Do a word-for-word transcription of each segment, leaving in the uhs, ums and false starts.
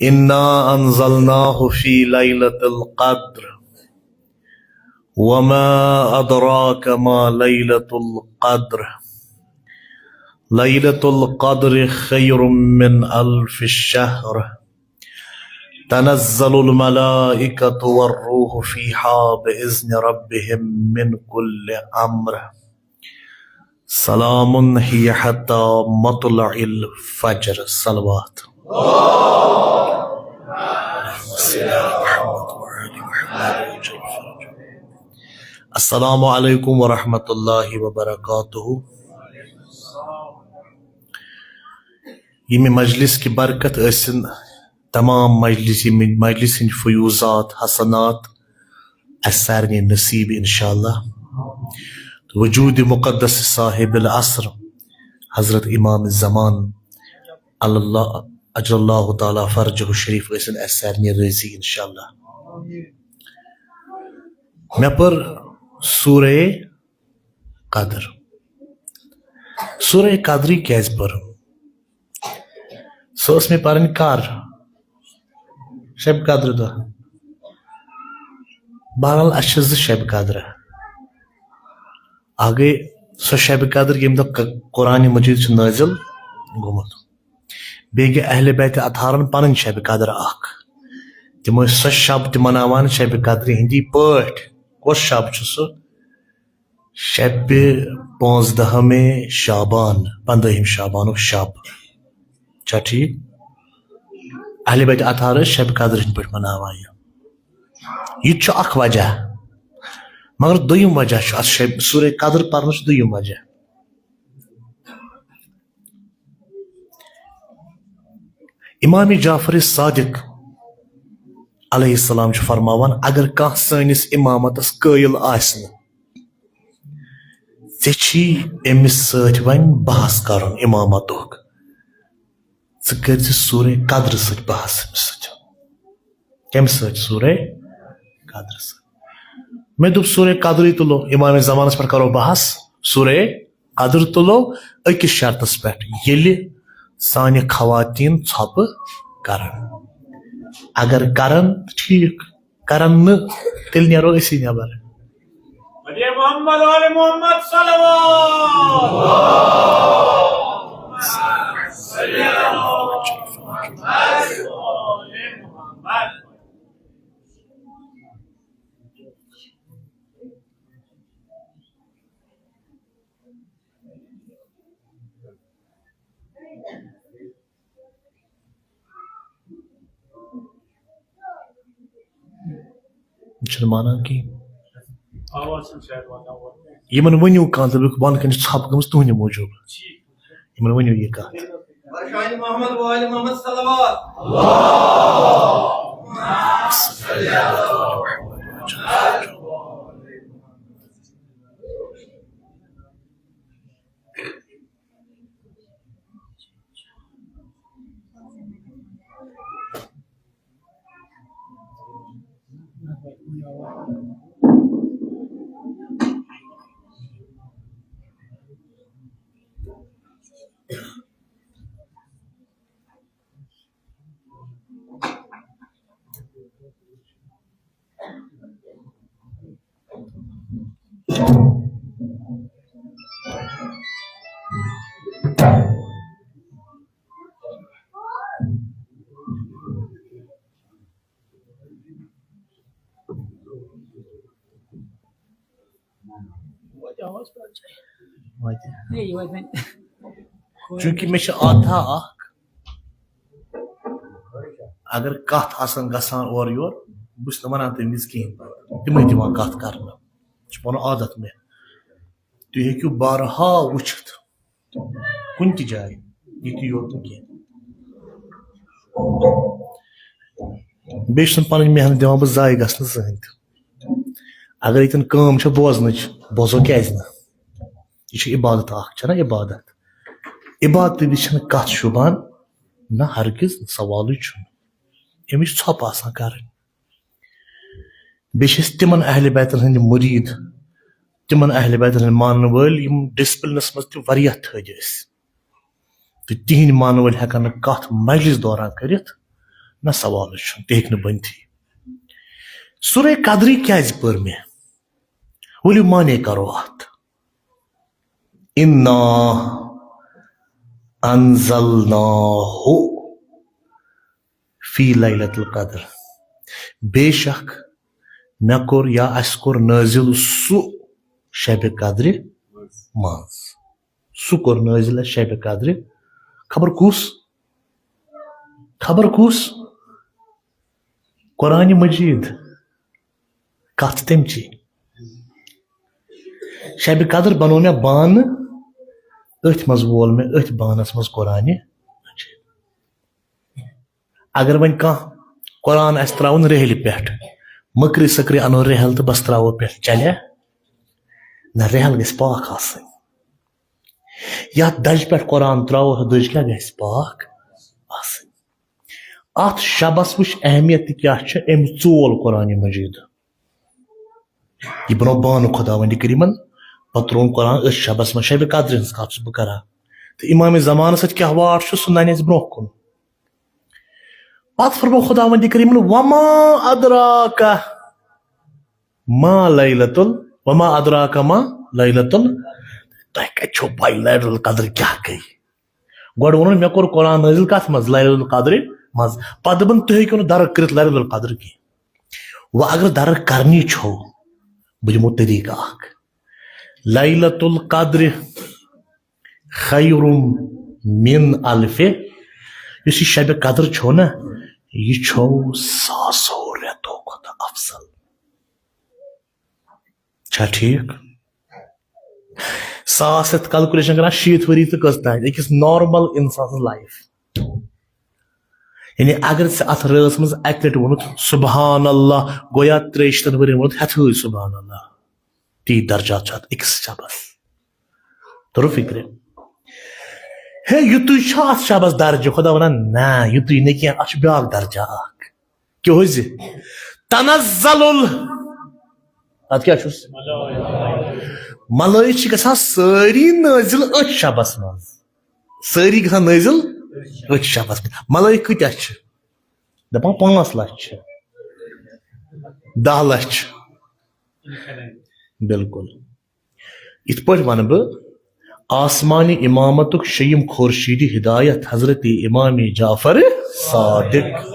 إنا أنزلناه في ليلة القدر، وما أدراك ما ليلة القدر، ليلة القدر خير من ألف شهر، تنزل الملائكة والروح فيها بإذن ربهم من كل أمر، سلام هي حتى مطلع الفجر. صلوات. السلام عليكم ورحمة الله وبركاته. ییٚمہِ مجلس کہِ برکت ٲسِن تمام مجلس، ییٚمہِ مجلس ہٕنٛدۍ فیوضات، حسنات اسہِ سارنٕے نصیب انشاءاللہ۔ وجود مقدس صاحب العصر حضرت امام زمان اللہ، عجل اللہ تعالیٰ فرجہ شریف ٲسِن اسہِ سارنٕے رٲضی انشاءاللہ۔ مےٚ پٔر سورہ قدر۔ سورہ قدرٕے کیازِ پٔرٕم؟ سۄ ٲس مےٚ پرٕنۍ کر؟ شب قدر دۄہ۔ بہرحال، اَسہِ چھِ زٕ شب قدرٕ۔ اکھ گٔے سۄ شب قدر، ییٚمہِ دۄہ ق-، قرآن مجید چھُ نٲزِل گوٚمُت۔ بیٚیہِ گٔے اہل بیت اطہارن پنٕنۍ شب قدر اکھ۔ تِم ٲسۍ سۄ شب تہِ مناوان شب قدرِ ہِنٛدی پٲٹھۍ۔ کۄس شب چھُ سُہ؟ شب پانزدہم شعبان، پندہم شعبانُک شب۔ چھا ٹھیٖک؟ اہل بیت اطہار ٲسۍ شب قدر ہٕنٛدۍ پٲٹھۍ مناوان یہِ۔ یہِ تہِ چھُ اکھ وجہ۔ مگر دوٚیِم وجہ چھُ اتھ شب، سورہ قدر پرنُک چھُ دوٚیِم وجہ۔ امام جعفر صادق علیہ السلام چھُ فرماوان، اگر کانٛہہ سٲنِس امامتس قٲیل آسہِ نہٕ، ژےٚ چھی أمِس سۭتۍ وۄنۍ بحث کرُن امامتُک۔ ژٕ کٔرۍ زِ سورہ قدرٕ سۭتۍ بحث أمِس سۭتۍ۔ کَمہِ سۭتۍ؟ سورہ قدرٕ سۭتۍ۔ مےٚ دوٚپ، سورہ قدرٕے تُلو، امام زمانس پٮ۪ٹھ کرو بحث، سورہ قدر تُلو أکِس شرطس پٮ۪ٹھ، ییٚلہِ سانہِ خواتین ژھۄپہٕ کرن۔ اگر کرن، ٹھیٖک، کرن نہٕ، تیٚلہِ نیرو أسی نٮ۪بر۔ محمد وآل محمد صلوات۔ یہِ چھُنہٕ مانان کِہیٖنۍ۔ آواز چھَنہٕ شاید واتان اورٕ کینٛہہ۔ یِمن ؤنِو کانٛہہ، دٔپِکھ، بۄنہٕ کَنہِ چھِ ژھۄپہٕ گٔمٕژ تُہٕنٛدِ موٗجوٗب۔ یِمن ؤنِو یہِ کَتھ۔ برشاہِ محمد وآل محمد صلوات۔ چوٗنٛکہِ مےٚ چھِ عادتھا اکھ، اگر کتھ آسن گژھان اورٕ یورٕ، بہٕ چھُس نہٕ ونان تمہِ وِزِ کِہیٖنۍ، تِمے دِوان کتھ کرنہٕ، یہِ چھُ پنُن عادت مےٚ۔ تُہۍ ہیٚکِو بارہا وٕچھِتھ کُنہِ تہِ جایہِ، ییٚتہِ یوت نہٕ کینٛہہ۔ بیٚیہِ چھُنہٕ پنٕنۍ محنت دِوان بہٕ ضایع گژھنہٕ زٕہٕنۍ تہِ۔ اگر ییٚتٮ۪ن کٲم چھےٚ بوزنٕچ، بوزو کیازِ نہٕ؟ یہِ چھِ عبادت اکھ، چھےٚ نہ عبادت؟ عبادتہٕ وِزِ چھَنہٕ کَتھ شوٗبان، نہ ہرگز، سوالٕے چھُنہٕ۔ أمِس چھِ ژھۄپہٕ آسان کَرٕنۍ۔ بیٚیہِ چھِ أسۍ تِمن اہلِ بیتَن ہٕنٛدۍ مُریٖد، تِمن اہلِ بیتَن ہٕنٛدۍ مانَن وٲلۍ، یِم ڈسپلنس منٛز تہِ واریاہ تھٔدۍ ٲسۍ۔ تہٕ تِہِنٛدۍ مانَن وٲلۍ ہٮ۪کَن نہٕ کَتھ مجلس دوران کٔرِتھ، نہ، سوالٕے چھُنہٕ، تہِ ہیٚکہِ نہٕ بٔنتھٕے۔ سورہ قدرٕے کیازِ پٔر مےٚ؟ ؤلِو معنی کرو اتھ۔ انا انزلناہ فی لیلۃ القدر۔ بے شک مےٚ کوٚر یا اسہِ کوٚر نٲزِل سُہ شبِ قدرِ منٛز۔ سُہ کوٚر نٲزِل اسہِ شبِ قدرِ۔ خبر کُس؟ خبر کُس؟ قرآنِ مجیٖد۔ کتھ تمچی۔ شبِ قدر بنوو مےٚ بانہٕ، أتھۍ منٛز وول مےٚ أتھۍ بانس منٛز قرآنِ مجیٖد۔ اگر وۄنۍ کانٛہہ قرآن آسہِ ترٛاوُن رِحلہِ پٮ۪ٹھ، مٔکرِ سٔکرِ اَنو رِحل تہٕ بس ترٛاوو پٮ۪ٹھ، چلیا؟ نہ، رِحل گژھِ پاک آسٕنۍ۔ یَتھ دَجہِ پٮ۪ٹھ قرآن ترٛاوو، سۄ دٔج کیٛاہ گژھِ؟ پاک آسٕنۍ۔ اَتھ شبس وٕچھ اہمیت تہِ کیٛاہ چھِ، أمۍ ژول قرآنِ مجیٖد۔ یہِ بنوو بانہٕ خۄداوندِ کریٖمن، پتہٕ ترٛووُن قرآن أتھۍ شبس منٛز، شبِ قدرِ ہٕنٛز کتھ چھُس بہٕ کران۔ تہٕ امام زمانس سۭتۍ کیٛاہ واٹھ چھُ، سُہ ننہِ اَسہِ برونٛہہ کُن۔ پتہٕ فرموو خۄداوندِ کریٖمن، "وما ادراک ما لیلۃ ال-، وما ادراک ما لیلۃ ال-، تۄہہِ کتہِ چھو پَے لیلۃ القدر کیٛاہ گٔے؟" گۄڈٕ ووٚنُن، مےٚ کوٚر قرآن نٲزِل کتھ منٛز؟ لیلۃ القدرِ منٛز۔ پتہٕ دوٚپُن، تُہۍ ہیٚکِو نہٕ درک کٔرِتھ لیلۃ القدر کینٛہہ۔ وۄنۍ اگر درک کرنی چھو، بہٕ دِمو طریٖقہٕ اکھ۔ لیلۃ القدر خیر من الف، یُس یہِ شبِ قدر چھو نہ، یہِ چھو ساسو رٮ۪تو کھۄتہٕ افضل۔ چھا ٹھیٖک؟ ساس ہٮ۪تھ کیلکولیشن کران، شیٖتھ ؤری تہٕ کٔژ تام أکِس نارمل انسان سٕنٛز لایف۔ یعنی اگر ژےٚ اتھ رٲژ منٛز اکہِ لٹہِ ووٚنُتھ سبحان اللہ، گویا ترٛیٚیہِ شیٖتن ؤرین ووٚنُتھ ہٮ۪تھٕے سبحان اللہ۔ تی درجات چھِ اتھ أکِس شبس۔ توٚرُو فکرِ؟ ہے، یُتُے چھا اتھ شبس درجہٕ؟ خۄدا ونان، نہ، یُتُے نہٕ کینٛہہ، اتھ چھُ بیٛاکھ درجہ اکھ۔ کیٛاہ حظ؟ تنزل ال-، اتھ کیٛاہ چھُس؟ ملٲیِک چھِ گژھان سٲری نٲزِل أتھۍ شبس منٛز۔ سٲری گژھان نٲزِل أتھۍ شبس منٛز۔ ملٲیِک کۭتیٛاہ چھِ؟ دپان پانٛژھ لچھ چھِ، دَہ لچھ چھِ۔ بِلکُل۔ یِتھ پٲٹھۍ وَنہٕ بہٕ، آسمانِ اِمامتُک شیٚیِم خورشیٖدِ ہدایت حضرت امام جعفر صادق۔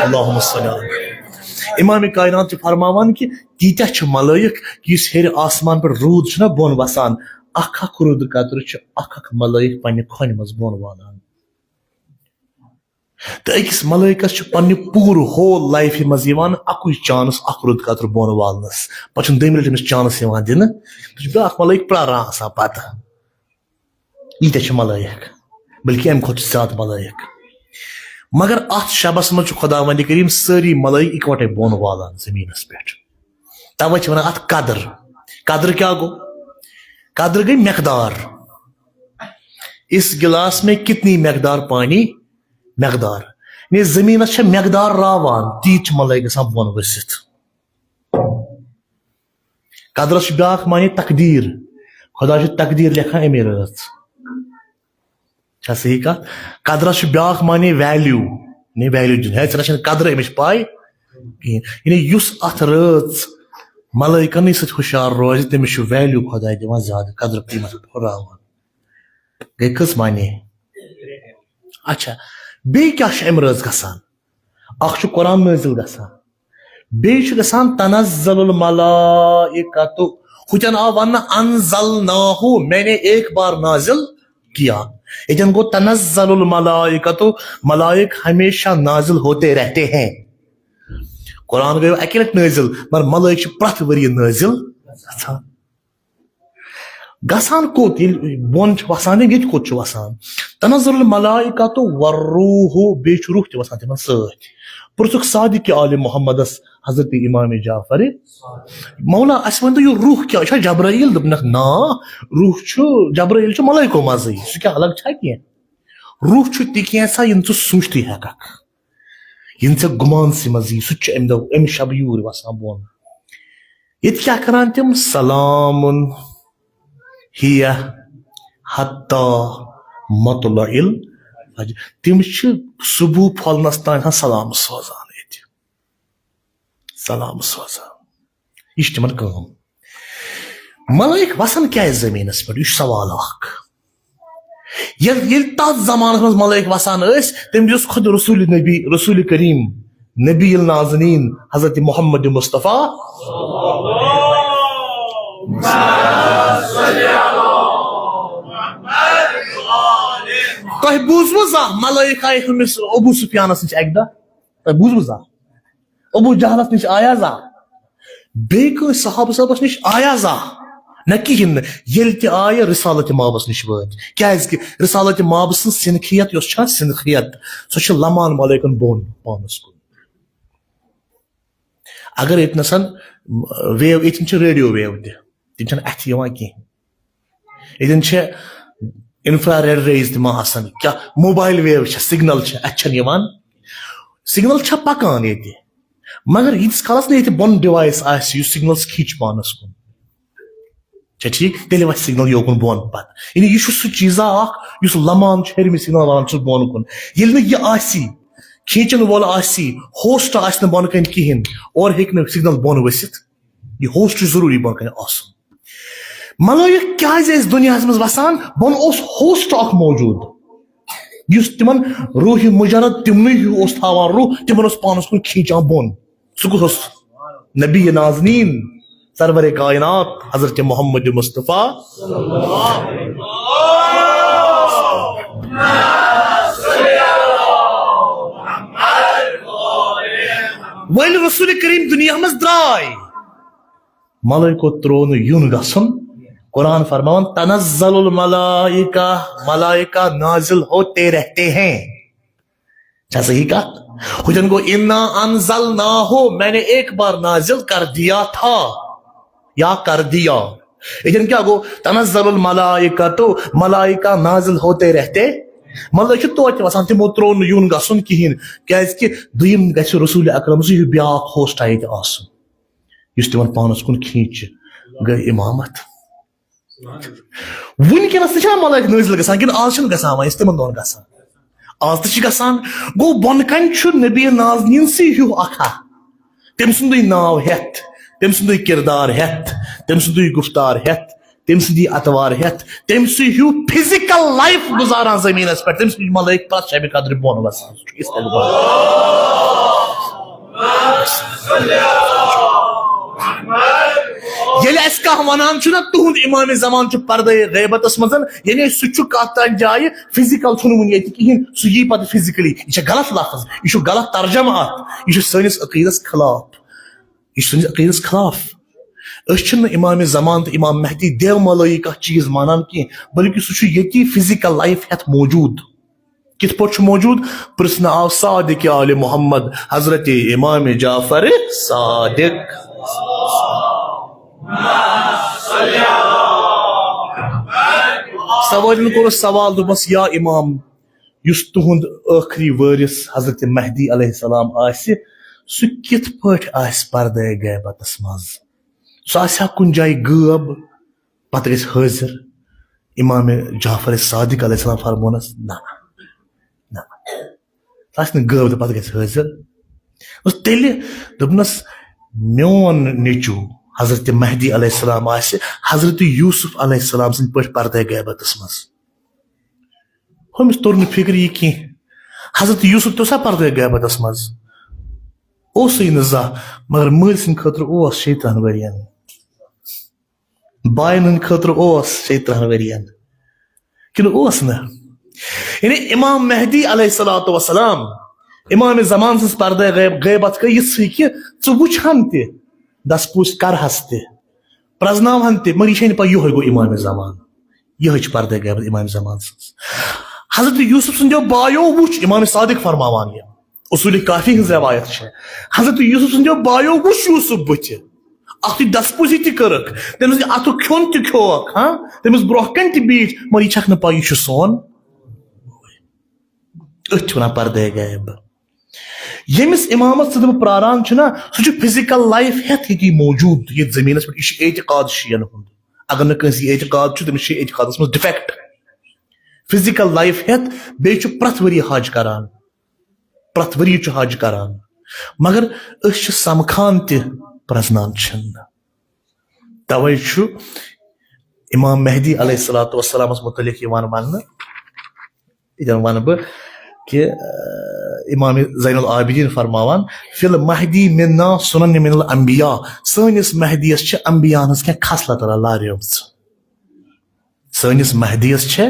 اللہم صلی علی محمد۔ امام کائنات چھِ فرماوان کہِ تیٖتیٛاہ چھِ ملٲیِک کہِ یُس ہیٚرِ آسمان پٮ۪ٹھ روٗد چھُنہ بۄن وسان، اکھ اکھ روٗدٕ قطرٕ چھُ اکھ اکھ ملٲیِک پننہِ کھۄنہِ منٛز بۄن والان۔ تہٕ أکِس ملٲیکس چھُ پننہِ پوٗرٕ ہول لایفہِ منٛز یِوان اکُے چانس اکھ روٗدٕ قطرٕ بۄن والنس۔ پتہٕ چھُنہٕ دوٚیمہِ لٹہِ أمِس چانس یِوان دِنہٕ۔ تہٕ چھُ بیٛاکھ ملٲیک پراران آسان پتہٕ۔ ییٖتیٛاہ چھِ ملٲیک، بلکہِ امہِ کھۄتہٕ چھِ زیادٕ ملٲیک۔ مگر اتھ شبس منٛز چھُ خۄداوندِ کریم سٲری ملٲیک اکوٹے بۄن والان زٔمیٖنس پٮ۪ٹھ۔ توے چھِ ونان اتھ قدر۔ قدر کیٛاہ گوٚو؟ قدر گٔے مقدار۔ اس گلاس میں کتنی مقدار پانی؟ مقدار۔ یعنی زٔمیٖنس چھےٚ مقدار راوان، تیٖتۍ چھِ ملٲیک گژھان بۄن ؤسِتھ۔ قدرس چھُ بیٛاکھ معنی تقدیٖر۔ خۄدا چھُ تقدیٖر لیکھان اَمے رٲژ۔ چھا صحیح کتھ؟ قدرس چھُ بیٛاکھ معنی ویلیو۔ یعنی ویلیو دیُن۔ ہے، ژےٚ نہ چھَنہٕ قدرٕ اَمِچ پَے کِہیٖنۍ۔ یعنی یُس اتھ رٲژ ملٲیکَنٕے سۭتۍ ہُشار روزِ، تٔمِس چھُ ویلیو خۄداے دِوان زیادٕ، قدر قۭمتھ راوان۔ گٔے کٔژ معنی؟ اچھا، بیٚیہِ کیٛاہ چھُ اَمہِ رٲژ گژھان؟ اکھ چھُ قرآن نٲزِل گژھان، بیٚیہِ چھُ گژھان تنزل الملائکۃ۔ ہُتٮ۪ن آو وننہٕ انزلناہ، میں نے ایک بار نازل کیا۔ ییٚتٮ۪ن گوٚو تنزل الملائکۃ، ملائک ہمیشہ نازل ہوتے رہتے ہیں۔ قرآن گٔیو اَکہِ لٹہِ نٲزِل، مگر ملائک چھِ پرٛٮ۪تھ ؤریہِ نٲزِل گژھان۔ گژھان کوٚت؟ ییٚلہِ بۄن چھِ وسان، ییٚتہِ کوٚت چھُ وسان؟ تنزل الملائکۃ والروح، بیٚیہِ چھُ روح تہِ وسان تِمن سۭتۍ۔ پرٛژھُکھ صادق آلِ محمدس، حضرت امام جعفر، مولا، اسہِ ؤنۍ تو، یہِ روح کیٛاہ چھا جبرائیل؟ دوٚپنکھ، نا، روح چھُ، جبرائیل چھُ ملائکو منٛزٕے، سُہ کیٛاہ الگ چھا کینٛہہ؟ روح چھُ تہِ کینٛژھا یِم ژٕ سوٗنٛچتھٕے ہٮ۪ککھ، یِم ژےٚ گُمانسٕے منٛز یی، سُہ تہِ چھُ امہِ دۄہ، امہِ شبہٕ یوٗرۍ وسان بۄن۔ ییٚتہِ کیٛاہ کران تِم؟ سلام ہی حتی مطلع الفجر۔ تِم چھِ صبح پھۄلنس تام آسان سلام سوزان ییٚتہِ۔ سلام سوزان۔ یہِ چھِ تِمن کٲم۔ ملٲیِک وسان کیازِ زٔمیٖنس پٮ۪ٹھ؟ یہِ چھُ سوال اکھ۔ ییٚلہِ، ییٚلہِ تتھ زمانس منٛز ملٲیِک وسان ٲسۍ، تٔمۍ دِژ خود رسول نبی، رسول کریم، نبی النازنین حضرت محمد مصطفیٰ۔ تۄہہِ بوٗزوٕ زانٛہہ ملٲیِک آیہِ ہُمِس ابو سفیانس نِش اکہِ دۄہ؟ تۄہہِ بوٗزوٕ زانٛہہ؟ ابو جہلس نِش آیا زانٛہہ؟ بیٚیہِ کٲنٛسہِ صحابہٕ صٲبس نِش آیا زانٛہہ؟ نہ، کِہیٖنۍ نہٕ۔ ییٚلہِ تہِ آیہِ، رسالت مابس نِش وٲتۍ۔ کیازِ کہِ رسالت ماب سٕنٛز سنخیت یۄس چھےٚ، سنخیت، سۄ چھِ لمان ملٲیکن بۄن پانس کُن۔ اگر ییٚتہِ نسن ویو، ییٚتٮ۪ن چھِ ریڈیو ویو تہِ، تِم چھِنہٕ اَتھِ یِوان کِہیٖنۍ۔ ییٚتٮ۪ن چھِ انفرا ریڈ ریز تہِ ما آسان، کیٛاہ موبایل ویو چھےٚ، سگنل چھےٚ، اَتھِ چھَنہٕ یِوان۔ سگنل چھےٚ پکان ییٚتہِ، مگر ییٖتِس کالس نہٕ ییٚتہِ بۄن ڈیوایس آسہِ یُس سگنلس کھینچہِ پانس کُن، چھا ٹھیٖک؟ تیٚلہِ وَسہِ سگنل یوکُن بۄن پتہٕ۔ یعنی یہِ چھُ سُہ چیٖزا اکھ یُس لمان چھُ ہیٚرمہِ سگنل والان چھُس بۄن کُن۔ ییٚلہِ نہٕ یہِ آسی، کھینچن وول آسی، ہوسٹ آسہِ نہٕ بۄنہٕ کنہِ کِہیٖنۍ، اورٕ ہیٚکہِ نہٕ سگنل بۄن ؤسِتھ۔ یہِ ہوسٹ چھُ ضروٗری بۄنہٕ کنہِ آسُن۔ ملٲیِک کیازِ ٲسۍ دُنیاہس منٛز وسان؟ بۄنہٕ اوس ہوسٹ اکھ موجود، یُس تِمن روح مجرد تِمنٕے ہیوٗ اوس تھاوان، روح تِمن اوس پانس کُن کھینچان بۄن۔ سُہ کُس اوس؟ نبی نازنین، سرور کائنات حضرت محمد مصطفیٰ۔ وۄنۍ رسول کریم دُنیا منٛز درٛاے، ملائکو ترٛوو نہٕ یُن گژھُن۔ قرآن فرماوان، تنزل الملائکہ، ملائکہ نازل ہوتے رہتے ہیں۔ چھا صحیح کتھ؟ ہُتٮ۪ن گوٚو، انا انزلناہ، میں نے ایک بار نازل کر دیا تھا یا کر دیا۔ ییٚتٮ۪ن کیٛاہ گوٚو؟ تنزل الملائکہ، تو ملائکہ نازل ہوتے رہتے۔ مطلب چھُ توتہِ وسان، تِمو ترٛوو نہٕ یُن گژھُن کِہیٖنۍ، کیازِ کہِ دوٚیِم گژھِ رسول اکرم سٕے ہیوٗ بیٛاکھ ہوسٹا ییٚتہِ آسُن، یُس تِمن پانس کُن کھینچہِ۔ گٔے امامت۔ وٕنکیٚنس تہِ چھا ملائک نٲزِل گژھان کِنہٕ آز چھِنہٕ گژھان؟ وۄنۍ ٲسۍ تِمن دۄہن گژھان، آز تہِ چھِ گژھان۔ گوٚو بۄنہٕ کنہِ چھُ نبی نازنیٖن سٕے ہیوٗ اکھا، تٔمۍ سُنٛدُے ناو ہٮ۪تھ، تٔمۍ سُنٛدُے کردار ہٮ۪تھ، تٔمۍ سُنٛدُے گُفتار ہٮ۪تھ، تٔمۍ سٕنٛدی اطوار ہٮ۪تھ، تٔمۍ سٕے ہیوٗ فزیکل لایف گُزاران زٔمیٖنس پٮ۪ٹھ، تٔمۍ سٕنٛدۍ ملٲیِک پرٛٮ۪تھ شبِ قدرِ بۄن وسان۔ سُہ چھُ استقبال۔ ییٚلہِ اَسہِ کانٛہہ وَنان چھُ نہ، تُہُنٛد امام زمان چھُ پردے غیبتس منٛز، یعنی سُہ چھُ کتھ تام جایہِ، فزیکل چھُنہٕ وُنہِ ییٚتہِ کِہیٖنۍ، سُہ یی پتہٕ فزیکلی۔ یہِ چھُ غلط لفظ، یہِ چھُ غلط ترجمہٕ اتھ، یہِ چھُ سٲنِس عقیدس خلاف، یہِ چھُ سٲنِس عقیدس خلاف۔ أسۍ چھِنہٕ امام زمان تہٕ امام مہدی دیو ملٲیی کانٛہہ چیٖز مانان کینٛہہ، بلکہِ سُہ چھُ ییٚتی فزیکل لایف ہٮ۪تھ موجود۔ کِتھ پٲٹھۍ چھُ موجود؟ پرٛژھنہٕ آو صادق آلِ محمد حضرت امام جعفر صادق۔ سوٲرِن کوٚرُس سوال، دوٚپمَس، یا امام، یُس تُہُنٛد ٲخری وٲرِث حضرت مہدی علیہ السلام آسہِ، سُہ کِتھ پٲٹھۍ آسہِ پردے غیبتس منٛز؟ سُہ آسہِ ہا کُنہِ جایہِ غٲب، پتہٕ گژھِ حٲضِر؟ امام جعفر صادق علیہ السلام فرمونس، نہ، نہ، سُہ آسہِ نہٕ غٲب تہٕ پتہٕ گژھِ حٲضِر۔ دوٚپمَس، تیٚلہِ، دوٚپنَس، میون نیٚچوٗ حضرت مہدی علیہ السلام آسہِ حضرت یوسف علیہ السلام سٕنٛدۍ پٲٹھۍ پردے غیبتس منٛز۔ ہُمِس توٚر نہٕ فِکرِ یہِ کینٛہہ۔ حضرت یوسف تہِ اوسا پردے غیبتس منٛز؟ اوسُے نہٕ زانٛہہ، مگر مٲلۍ سٕنٛدِ خٲطرٕ اوس شیٚیہِ ترٕٛہن ؤرین۔ باین ہٕنٛدِ خٲطرٕ اوس شیٚیہِ ترٕٛہن ؤرین۔ کِنہٕ اوس نہٕ؟ یعنی امام مہدی علیہ الصلوۃ والسلام، امام زمان سٕنٛز پردے غیب، غیبت گٔے یِژھٕے کہِ ژٕ وٕچھہن تہِ، دس پوٗژ کرہس تہِ، پرزناوہن تہِ، مگر یہِ چھے نہٕ پَے یِہوٚے گوٚو امام زمان۔ یِہوٚے چھِ پردے غیبت امام زمان سٕنٛز۔ حضرت یوسف سٕنٛدیو بایو وٕچھ، امام صادق فرماوان یہِ، اصول کافی ہٕنٛز روایت چھِ، حضرت یوسف سٕنٛدیو بایو وٕچھ یوسف بٕتھِ، اکھ تہِ دس پوٗزی تہِ کٔرٕکھ، تٔمِس اتھُک کھیوٚن تہِ کھیوٚوکھ، ہاں، تٔمِس برونٛہہ کنہِ تہِ بیٖٹھۍ، مگر یہِ چھکھ نہٕ پَے یہِ چھُ سون۔ أتھۍ چھِ وَنان پردے غیب۔ ییٚمِس امامس سۭتۍ بہٕ پراران چھُ نا، سُہ چھُ فزیکل لایف ہٮ۪تھ ییٚتی موجود ییٚتہِ زٔمیٖنس پٮ۪ٹھ۔ یہِ چھُ اعتقاد شیعن ہُنٛد۔ اگر نہٕ کٲنٛسہِ یہِ اعتقاد چھُ، تٔمِس چھُ اعتقادس منٛز ڈِفیکٹ۔ فزیکل لایف ہیتھ، بیٚیہِ چھُ پرٛٮ۪تھ ؤری حج کران، پرٛٮ۪تھ ؤری چھُ حج کران، مگر أسۍ چھِ سمکھان تہِ، پرٛزنان چھِنہٕ۔ توے چھُ امام مہدی علیہ الصلوۃ والسلامس متعلق یِوان وننہٕ، ییٚتٮ۪ن ونہٕ بہٕ کہِ، آ، امام زین العابدین فرماوان، "فی المہدی منا سنن من الانبیاء"، سٲنِس مہدیس چھِ انبیاہن ہٕنٛز کینٛہہ خصلت لاریمژٕ۔ سٲنِس مہدیس چھِ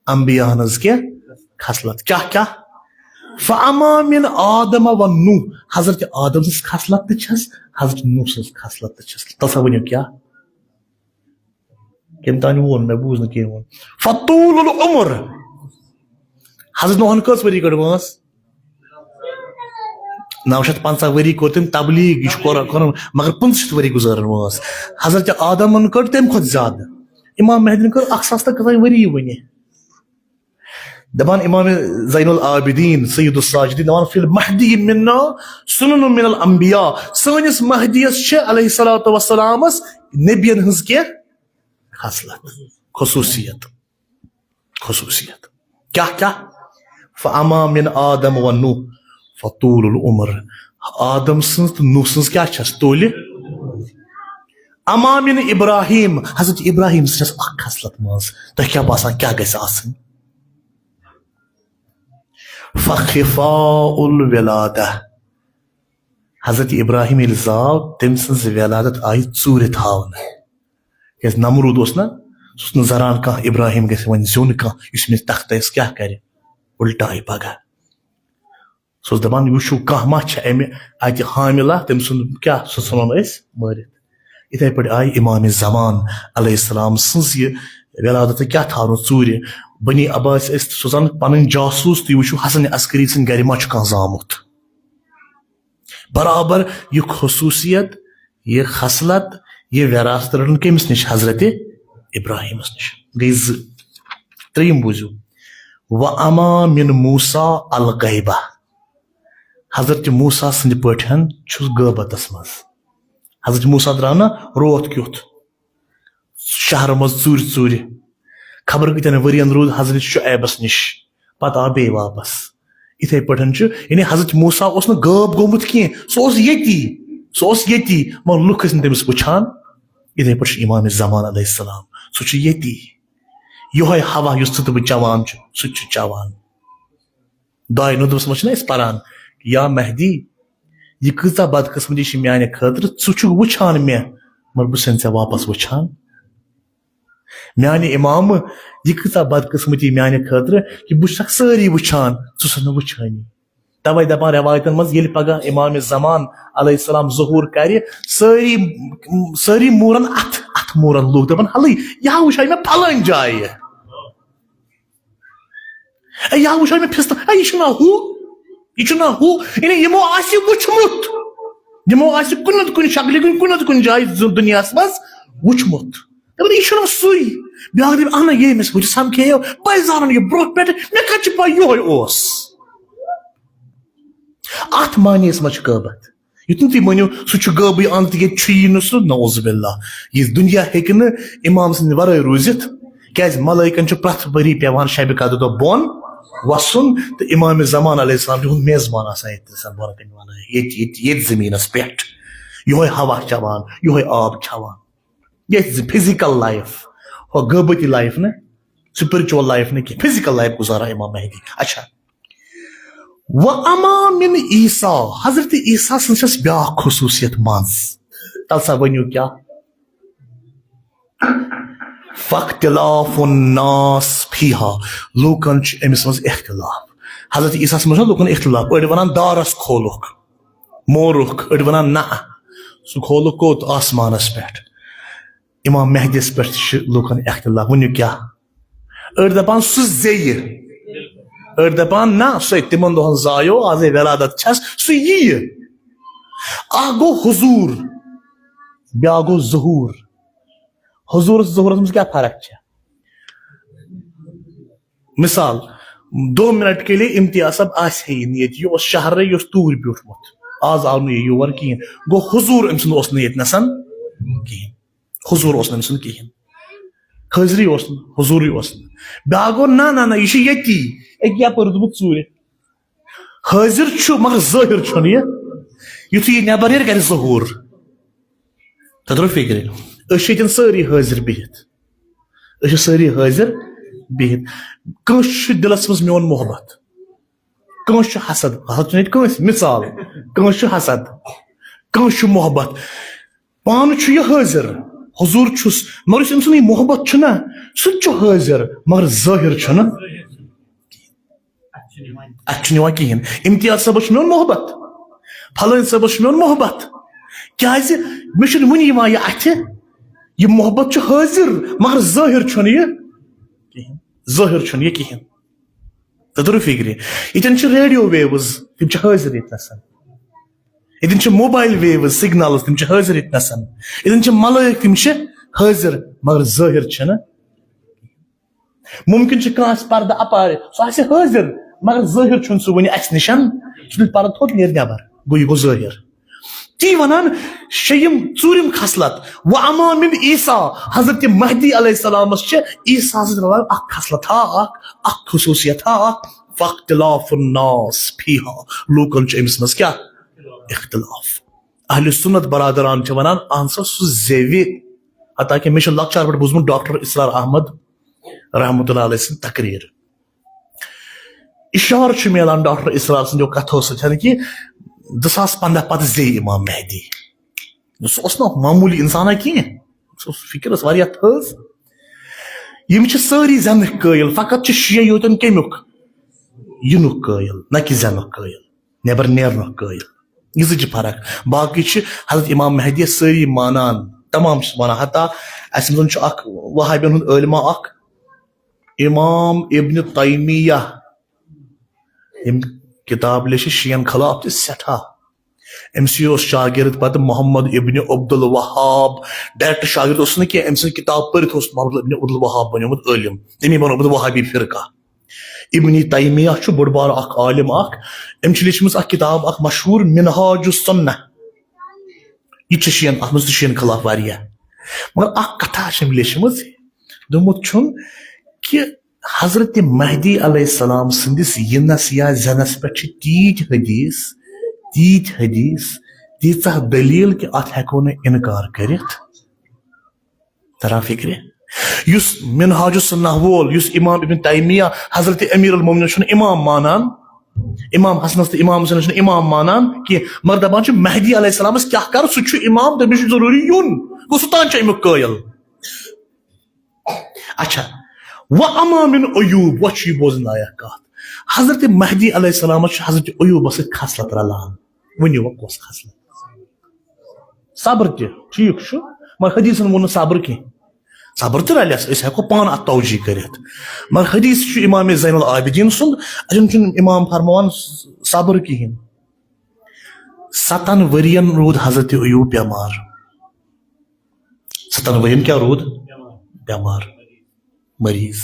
انبیاہن ہٕنٛز کینٛہہ خصلت۔ کیٛاہ کیٛاہ؟ "فاما من آدم و نوح"، حضرت آدم سٕنٛز خصلت تہِ چھس، حضرت نوح سٕنٛز خصلت تہِ چھس۔ تَلسا ؤنِو کیٛاہ؟ کٔمۍ تانۍ ووٚن، مےٚ بوٗز نہٕ کینٛہہ ووٚن۔ "فطول العمر"، حضرت نوحن کٔژ ؤری کٔڑ وٲنٛس؟ نو شیٚتھ پنٛژاہ ؤری کوٚر تٔمۍ تبلیغ، یہِ چھُ قرآن، قرآن، مگر پٕنٛژٕہ شیٚتھ ؤری گُزارن وٲنٛس۔ حضرت آدمن کٔڑ تَمہِ کھۄتہٕ زیادٕ۔ امام مہدین کٔر اکھ ساس تہٕ کٔژتام ؤری وُنہِ۔ دپان امام زین العابدین سید الساجدین دپان، "فی المہدی منا سنن من الانبیاء"، سٲنِس مہدیس چھِ علیہ الصلوۃ والسلامس نبین ہٕنٛز کینٛہہ خصلت، خصوصیت، خصوصیت۔ کیٛاہ کیٛاہ؟ "فاما من آدم و نوح فطول العمر"، آدم سٕنٛز تہٕ نوح سٕنٛز کیٛاہ چھس؟ طولِ۔ "اما من ابراہیم"، حضرت ابراہیم سٕنٛز چھس اکھ خصلت منٛز، تۄہہِ کیٛاہ باسان کیٛاہ گژھِ آسٕنۍ؟ "فخفاء الولادہ"، حضرت ابراہیم ییٚلہِ زاو، تٔمۍ سٕنٛز ولادت آیہِ ژوٗرِ تھاونہٕ۔ کیٛازِ نمروٗد اوس نہ، سُہ اوس نہٕ زران کانٛہہ ابراہیم گژھِ وۄنۍ زیُن کانٛہہ، یُس أمِس تختس کیٛاہ کرِ، الٹایہِ پگاہ۔ سُہ اوس دپان، یہِ وٕچھِو کانٛہہ ما چھِ امہِ اتہِ حاملہ، تٔمۍ سُنٛد کیٛاہ، سُہ ژھٕنون أسۍ مٲرِتھ۔ یِتھے پٲٹھۍ آیہِ امام زمان علیہ السلام سٕنٛز یہِ ولادت کیٛاہ تھاونہٕ ژوٗرِ۔ بنی عباس ٲسۍ سوزان پنٕنۍ جاسوٗس، تُہۍ وٕچھِو حسن عسکری سٕنٛدِ گرِ ما چھُ کانٛہہ زامُت۔ برابر یہِ خصوٗصیت، یہِ خصلت، یہِ وراثت رٔٹٕن کٔمِس نِش؟ حضرت ابراہیمس نِش۔ گٔے زٕ۔ ترٛیٚیِم بوٗزِو، "و اما من موسیٰ الغیبہ"، حضرت موسیٰ سٕنٛدِ پٲٹھۍ چھُس غٲبتس منٛز۔ حضرت موسیٰ درٛاو نہ روتھ کیُتھ شہرٕ منٛز ژوٗرِ ژوٗرِ، خبر کۭتٮ۪ن ؤرین روٗد حضرت شعیبس نِش، پتہٕ آو بیٚیہِ واپس۔ یِتھے پٲٹھۍ چھُ، یعنی حضرت موسیٰ اوس نہٕ غٲب گوٚمُت کینٛہہ، سُہ اوس ییٚتی، سُہ اوس ییٚتی، مگر لُکھ ٲسۍ نہٕ تٔمِس وٕچھان۔ یِتھے پٲٹھۍ چھُ امام زمان علیہ السلام، سُہ چھُ ییٚتی۔ یِہوٚے ہوا یُس ژٕ تہٕ بہٕ چٮ۪وان چھُ، سُہ تہِ چھُ چٮ۪وان۔ دعائے ندبس منٛز چھِنہ أسۍ پران، "یا مہدی، یہِ کۭژاہ بدقسمتی چھِ میانہِ خٲطرٕ، ژٕ چھُکھ وٕچھان مےٚ، مگر بہٕ چھُسَے نہٕ ژےٚ واپس وٕچھان۔ میانہِ امامہٕ، یہِ کۭژاہ بدقسمتی میانہِ خٲطرٕ کہِ بہٕ چھُسَکھ سٲری وٕچھان، ژٕ چھُسَکھ نہٕ وٕچھٲنی۔" توے دپان روایتن منٛز، ییٚلہِ پگاہ امام زمان علیہ السلام ظہور کرِ، سٲری، سٲری موٗرن اتھ، اتھ موٗرن لوٗکھ دپان، "ہلٕے، یہِ ہا وٕچھے مےٚ پھلٲنۍ جایہِ۔" اے، یا وٕچھو مےٚ پھِستہٕ، اے، یہِ چھُنہ ہُہ، یہِ چھُنہ ہُہ۔ یعنی یِمو آسہِ وٕچھمُت، یِمو آسہِ کُنہِ نتہٕ کُنہِ شکلہِ کُنہِ، کُنہِ نتہٕ کُنہِ جایہِ زُ-، دُنیاہس منٛز وٕچھمُت۔ دَپان، یہِ چھُنہ سُے۔ بیٛاکھ دَپہِ، اہنہ، یے مےٚ سۭتۍ سمکھے یو، بہٕ زانن یہِ برونٛہہ پٮ۪ٹھٕ، مےٚ کتہِ چھِ پَے یِہوٚے اوس۔ اتھ معنیَس منٛز چھِ غٲبت۔ یُتھ نہٕ تُہۍ ؤنِو، سُہ چھُ غٲبٕے اَنٛد تہٕ ییٚتہِ چھُ یی نہٕ سُہ، نعوذ باللہ۔ یہِ دُنیا ہیٚکہِ نہٕ اِمام سٕنٛدِ ورٲے روٗزِتھ، کیٛازِ ملٲیکن چھُ پرٛٮ۪تھ ؤری پٮ۪وان شبِ قدر دۄہ بۄن وَسُن تہٕ اِمام زمان علیہ السلام چھُ یِہُنٛد میزبان آسان ییٚتہِ نَسَن بۄنہٕ کَنہِ وَنان، ییٚتہِ، ییٚتہِ، ییٚتہِ زٔمیٖنَس پٮ۪ٹھ۔ یِہوٚے ہوا چٮ۪وان، یِہوٚے آب چٮ۪وان۔ ییٚتہِ زِ physical life، ہۄ غٲبتی life نہٕ، spiritual life نہٕ کینٛہہ، physical life گُزاران اِمام مہدی۔ اچھا، و اما من عیسیٰ، حضرت عیسیٰ سٕنٛز چھَس بیٛاکھ خصوٗصیت منٛز۔ تَلہٕ سا ؤنِو کیٛاہ؟ فاختلاف الناس فیہا، لوٗکَن چھُ أمِس منٛز اختلاف۔ حضرت عیسیٰ سٕنٛز منٛز چھُ لوٗکَن اختلاف، أڑۍ وَنان دارَس کھولُکھ، مورُکھ، أڑۍ وَنان نہ، سُہ کھولُکھ کوٚت؟ آسمانَس پٮ۪ٹھ۔ اِمام مہدیَس پٮ۪ٹھ تہِ چھِ لوٗکَن اختلاف۔ ؤنِو کیٛاہ؟ أڑۍ دَپان سُہ زیٚیہِ، أڑۍ دَپان نہ، سُہ تِمن دۄہن زایو، آزے ولادت چھس، سُہ یِیہِ۔ اکھ گوٚو حضور، بیٛاکھ گوٚو ظہور۔ حضورس ظہورس منٛز کیٛاہ فرق چھےٚ؟ مثال، دو منٹ کے لیے امتیاز صٲب آسہِ ہے نہٕ ییٚتہِ، یہِ اوس شہرے، یہِ اوس توٗرۍ بیوٗٹھمُت، آز آو نہٕ یہِ یور کِہیٖنۍ، گوٚو حضور أمۍ سُنٛد اوس نہٕ ییٚتہِ نَسَن کِہیٖنۍ۔ حضور اوس نہٕ أمۍ سُنٛد کِہیٖنۍ۔ حٲضرٕے اوس نہٕ، حضوٗرٕے اوس نہٕ۔ بیٛاکھ گوٚو، نہ نہ نہ، یہِ چھُ ییٚتی، أکۍ یپٲرۍ دیُتمُت ژوٗرِ۔ حٲضِر چھُ مگر ظٲہِر چھُنہٕ یہِ۔ یُتھُے یہِ نٮ۪بر نیرِ، کرِ ظہوٗر۔ تۄہہِ توٚرُو فِکرِ؟ أسۍ چھِ ییٚتٮ۪ن سٲری حٲضِر بِہِتھ۔ أسۍ چھِ سٲری حٲضِر بِہِتھ۔ کٲنٛسہِ چھُ دِلس منٛز میون محبت، کٲنٛسہِ چھُ حسد، حسد چھُنہٕ ییٚتہِ کٲنٛسہِ، مثال، کٲنٛسہِ چھُ حسد، کٲنٛسہِ چھُ محبت۔ پانہٕ چھُ یہِ حٲضِر، حضوٗر چھُس، مگر یُس أمۍ سُنٛد یہِ محبت چھُنہ، سُہ تہِ چھُ حٲضِر، مگر ظٲہِر چھُنہٕ۔ اَتھ چھُنہٕ یِوان کِہیٖنۍ۔ اِمتیاز صٲبَس چھُ میون محبت، فلٲنۍ صٲبَس چھُ میون محبت۔ کیٛازِ؟ مےٚ چھُنہٕ وُنہِ یِوان یہِ اَتھِ۔ یہِ محبت چھُ حٲضِر، مگر ظٲہِر چھُنہٕ یہِ کِہیٖنۍ۔ ظٲہِر چھُنہٕ یہِ کِہیٖنۍ۔ تۄہہِ توٚرُو فِکرِ؟ ییٚتٮ۪ن چھِ ریڈیو ویوٕز، تِم چھِ حٲضِر ییٚتہِ نَسَن۔ ییٚتٮ۪ن چھِ موبایِل ویوٕز، سِگنَلٕز، تِم چھِ حٲضِر ییٚتہِ نَسَن۔ ییٚتٮ۪ن چھِ ملٲیِک، تِم چھِ حٲضِر، مگر ظٲہِر چھِنہٕ۔ مُمکِن چھُ کانٛہہ آسہِ پردٕ اپارِ، سُہ آسہِ حٲضِر، مگر ظٲہِر چھُنہٕ سُہ وُنہِ اَسہِ نِشَن۔ سُہ تُلہِ پردٕ تھوٚد، نیرِ نٮ۪بر، گوٚو یہِ گوٚو ظٲہِر۔ تی وَنان شیٚیِم، ژوٗرِم خصلت، وَأَمَا مِنْ عیسیٰ، حضرت مہدی علیہ السلامَس چھِ عیسیٰ سۭتۍ رَلان اَکھ خصلت ہا اَکھ، اَکھ خصوٗصیت ہا اَکھ، فَاخْتِلَافُ النَّاسِ فِيهَا، لوٗکَن چھُ أمِس منٛز کیٛاہ؟ اختلاف۔ اہل سنت برادران چھِ وَنان، اہن سا سُہ زیوِ۔ حتیٰ کہ مےٚ چھُ لۄکچار پٮ۪ٹھ بوٗزمُت ڈاکٹر اسرار احمد رحمتہ اللہ علیہ سٕنٛز تقریر۔ اشارٕ چھُ میلان ڈاکٹر اسرار سٕنٛدیو کتھو سۭتۍ کہِ زٕ ساس پنٛداہ پتہٕ زیٚیہِ امام مہدی۔ سُہ اوس نہٕ معموٗلی انسانا کینٛہہ، سُہ اوس، فکر ٲس واریاہ تھٔز۔ یِم چھِ سٲری زینٕکۍ قٲیِل، فقط چھِ شیعہ یوتن کمیُک؟ یِنُک قٲیِل، نہ کہِ زینُک قٲیِل، نٮ۪بر نیرنُک قٲیِل۔ یہِ زٕ چھِ فرق۔ باقٕے چھِ حضرت امام مہدیَس سٲری مانان، تمام چھِ مانان۔ حتیٰ اَسہِ منٛز چھُ اکھ وہابین ہُنٛد عٲلمہ اکھ، امام ابن تیمیہ، أمۍ کِتاب لیٚچھِ شیعن خلاف تہِ سٮ۪ٹھاہ۔ أمۍ سٕے اوس شاگرد پتہٕ محمد ابن عبد الوہاب، ڈائریکٹ شاگرد اوس نہٕ کینٛہہ، أمۍ سٕنٛز کِتاب پٔرِتھ اوس محمد ابن عبد الوہاب بنیومُت عٲلم، تٔمی بنوومُت وہابی فرقہ۔ ابن تیمیہ چھُ بوٚڑ بار اکھ عالم اکھ، أمۍ چھِ لیٚچھمٕژ اکھ کِتاب اکھ مشہوٗر منہاج السنہ۔ یہِ تہِ چھِ شیعن، اتھ منٛز تہِ شیعن خلاف واریاہ، مگر اکھ کتھا چھِ أمۍ لیٚچھمٕژ، دوٚپمُت چھُن کہِ حضرت مہدی علیہ السلام سٕنٛدِس یِنس یا زٮ۪نس پٮ۪ٹھ چھِ تیٖتۍ حدیث، تیٖتۍ حدیث، تیٖژاہ دٔلیٖل کہِ اتھ ہٮ۪کو نہٕ انکار کٔرِتھ۔ تران فکرِ؟ یُس منہاج السنہ وول، یُس امام ابن تیمیہ حضرت امیر المومنین چھُنہٕ امام مانان، امام حسنس تہٕ امام حسینس چھُنہٕ امام مانان کینٛہہ، مگر دپان چھُ مہدی علیہ السلامس کیٛاہ کرٕ، سُہ چھُ امام، تٔمِس چھُ ضروٗری یُن، گوٚو سُہ تام چھُ امیُک قٲیِل۔ اچھا، وَأَمَا مِنْ أَیُّوبَ، وۄنۍ چھُ یہِ بوزُن لایق کتھ۔ حضرت مہدی علیہ السلامس چھُ حضرت ایوبس سۭتۍ خصلت رلان۔ ؤنِو وۄنۍ کۄس خصلت؟ صبر تہِ، ٹھیٖک چھُ، مگر حدیثن ووٚن نہٕ صبر کینٛہہ۔ صبر تہِ رلٮ۪س، أسۍ ہٮ۪کو پانہٕ اتھ توجیہ کٔرِتھ۔ مگر حدیث چھُ امام زین العابدین سُنٛد، اَتٮ۪ن چھُنہٕ امام فرماوان صبر کِہیٖنۍ۔ ستن ؤرین روٗد حضرت ایوب بٮ۪مار۔ ستن ؤرین کیٛاہ روٗد؟ بٮ۪مار، مریض۔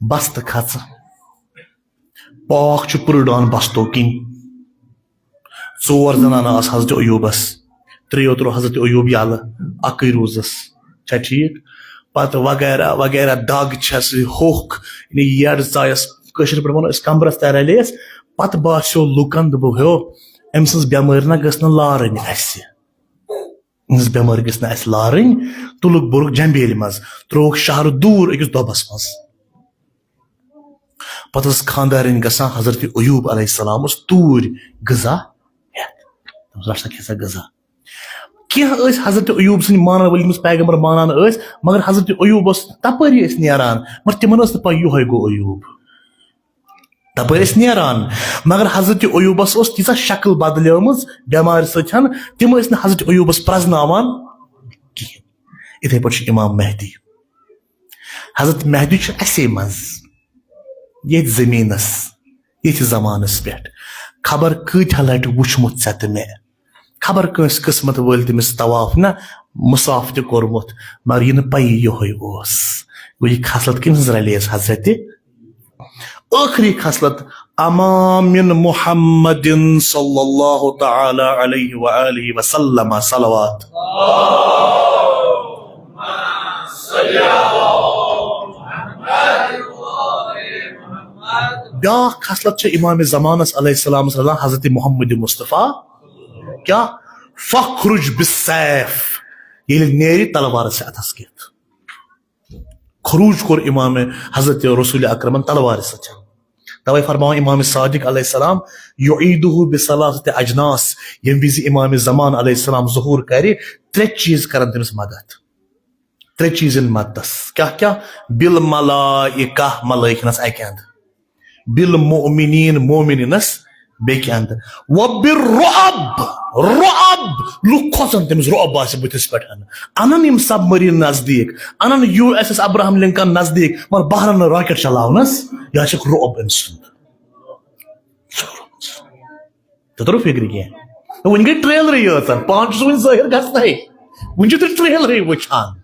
بستہٕ کھژٕ، پاکھ چھُ پُرٕڈان بستو کِنۍ۔ ژور زنانہٕ آسہٕ حضرت ایوبس، ترٛیٚیو ترٛوو حضرت ایوب یلہٕ، اکٕے روٗزٕس۔ چھا ٹھیٖک؟ پتہٕ وغیرہ وغیرہ، دگ چھس، ہوٚکھ، یعنی یٔڈ ژایس، کٲشِر پٲٹھۍ ونو أسۍ کمبرس تہِ رلییس۔ پتہٕ باسیو لُکن، دوٚپُکھ، ہیو، أمۍ سٕنٛز بٮ۪مٲرۍ نہ گٔژھ نہٕ لارٕنۍ اسہِ، أمۍ سٕنٛز بٮ۪مٲرۍ گٔژھ نہٕ اسہِ لارٕنۍ۔ تُلُکھ بوٚرُکھ جمبیلہِ منٛز، ترٛووُکھ شہرٕ دوٗر أکِس دۄبس منٛز۔ پتہٕ ٲس خانٛدارِنۍ گژھان حضرت ایوب علیہ السلام اوس توٗرۍ غذا ہٮ۪تھ۔ تٔمِس رٹھ سا کھےٚ سا غذا۔ کینٛہہ ٲسۍ حضرت ایوب سٕنٛدۍ مانن وٲلۍ، یِم أسۍ پیغمبر مانان ٲسۍ، مگر حضرت ایوب اوس تپٲری ٲسۍ نیران، مگر تِمن ٲس نہٕ پَے یِہوٚے گوٚو ایوب۔ تپٲرۍ ٲسۍ نیران، مگر حضرت ایوبس اوس تیٖژاہ شکل بدلیمٕژ بٮ۪مارِ سۭتۍ، تِم ٲسۍ نہٕ حضرت ایوبس پرزناوان کِہیٖنۍ۔ یِتھے پٲٹھۍ چھُ امام مہدی۔ حضرت مہدی چھُ اَسے منٛز، ییٚتھۍ زٔمیٖنَس، ییٚتھۍ زمانَس پٮ۪ٹھ۔ خبر کۭتیٛاہ لَٹہِ وُچھمُت ژےٚ تہٕ مےٚ، خبر کٲنٛسہِ قٕسمت وٲلۍ تٔمِس طواف نہ مُصاف تہِ کوٚرمُت، مگر یہِ نہٕ پَیی یِہوٚے اوس۔ گوٚو، یہِ خصلت کٔمۍ سٕنٛز رَلییَس حضرتِ؟ ٲخری خصلت، اما من محمد صلی اللہ تعالی علیہ وآلہ وسلم صلوات۔ بیاکھ خصلت چھِ امام زمانس علیہ السلام رلان حضرت محمد مصطفیٰ۔ کیا؟ فخرج بالسیف، ییٚلہِ نیرِ تلوار سۭتۍ اتھس کٮ۪تھ۔ خروج کوٚر امام حضرت رسول اکرمن تلوار سۭتۍ۔ توے فرماوان امام صادق علیہ السلام، یعیدہ بثلاثت اجناس، ییٚمہِ وِزِ امام زمان علیہ السلام ظہور کرِ، ترٛےٚ چیٖز کرن تٔمِس مدد۔ ترٛےٚ چیٖز یِن مددس۔ کیٛاہ کیٛاہ؟ بالملائکہ، ملائکن ہٕنٛز اکہِ اندٕ، بالمؤمنین، مومنینس بیٚکہِ اندٕ، وبالرعب، رعب، لُکھ کھۄژن تٔمِس، رعب آسہِ بٕتھِس پٮ۪ٹھ۔ انن یِم سبمرین نزدیٖک، انن U S S Abraham Lincoln نزدیٖک، مگر بہرن نہٕ راکٹ چلاونس، یہِ آسہِ اکھ رعب أمۍ سُنٛد۔ ژےٚ توٚرُو فِکرِ کینٛہہ؟ وٕنہِ گٔے ٹریلرٕے یٲژَن، پانہٕ چھُس وٕنہِ ظٲہِر گژھنَے۔ وٕنہِ چھُ تُہۍ ٹریلرٕے وٕچھان۔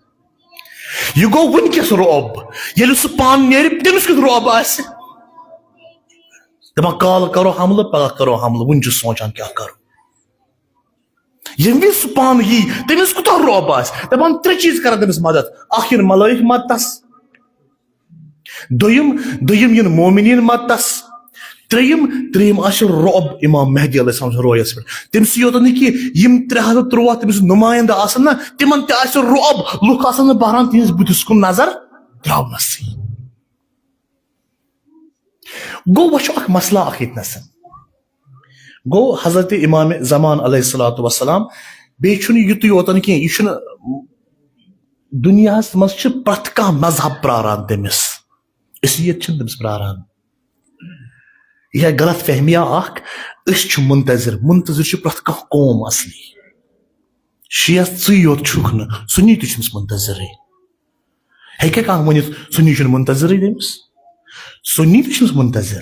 یہِ گوٚو وٕنکیٚس رعب۔ ییٚلہِ سُہ پانہٕ نیرِ، تٔمِس کیُتھ رعب آسہِ؟ دَپان، کالہٕ کَرو حملہٕ، پَگاہ کَرو حملہٕ، وٕنہِ چھُ سونٛچان کیٛاہ کَرو۔ ییٚمہِ وِزِ سُہ پانہٕ یی، تٔمِس کوٗتاہ رعب آسہِ؟ دَپان، ترٛےٚ چیٖز کَرَن تٔمِس مدد۔ اَکھ یِن ملٲیِک مدتَس، دوٚیِم، دوٚیِم یِن مومنیٖن مدتس۔ ترٛیٚیِم، ترٛیٚیِم آسہِ رعب امام مہدی علیہ السلام سٕنٛز رویس پٮ۪ٹھ۔ تٔمۍ سٕے یوت نہٕ کینٛہہ، یِم ترٛےٚ ہتھ تہٕ ترٛواہ تٔمۍ سٕنٛدۍ نُمٲیندٕ آسن نا، تِمن تہِ آسہِ رعب۔ لُکھ آسن نہٕ بہران تِہنٛدِس بُتھِس کُن نظر تراونسٕے۔ گوٚو، وۄنۍ چھُ اکھ مسلہٕ اکھ ییٚتنس۔ گوٚو، حضرت امام زمان علیہ الصلوۃ والسلام، بیٚیہِ چھُنہٕ یُتُے یوت کینٛہہ، یہِ چھُنہٕ، دُنیاہس منٛز چھِ پرٛٮ۪تھ کانٛہہ مذہب پراران تٔمِس، اصلیت چھِنہٕ تٔمِس پراران۔ یہِ چھےٚ غلط فہمیہ اکھ۔ أسۍ چھِ منتظر، منتظر چھِ پرٛٮ۪تھ کانٛہہ قوم اصلی۔ شیعہ ژٕے یوت چھُکھ نہٕ، سُنی تہِ چھُنہٕ منتظرٕے۔ ہیٚکہِ کانٛہہ ؤنِتھ، سُنی چھُنہٕ منتظرٕے تٔمِس؟ سُنی تہِ چھُنہٕ منتظر،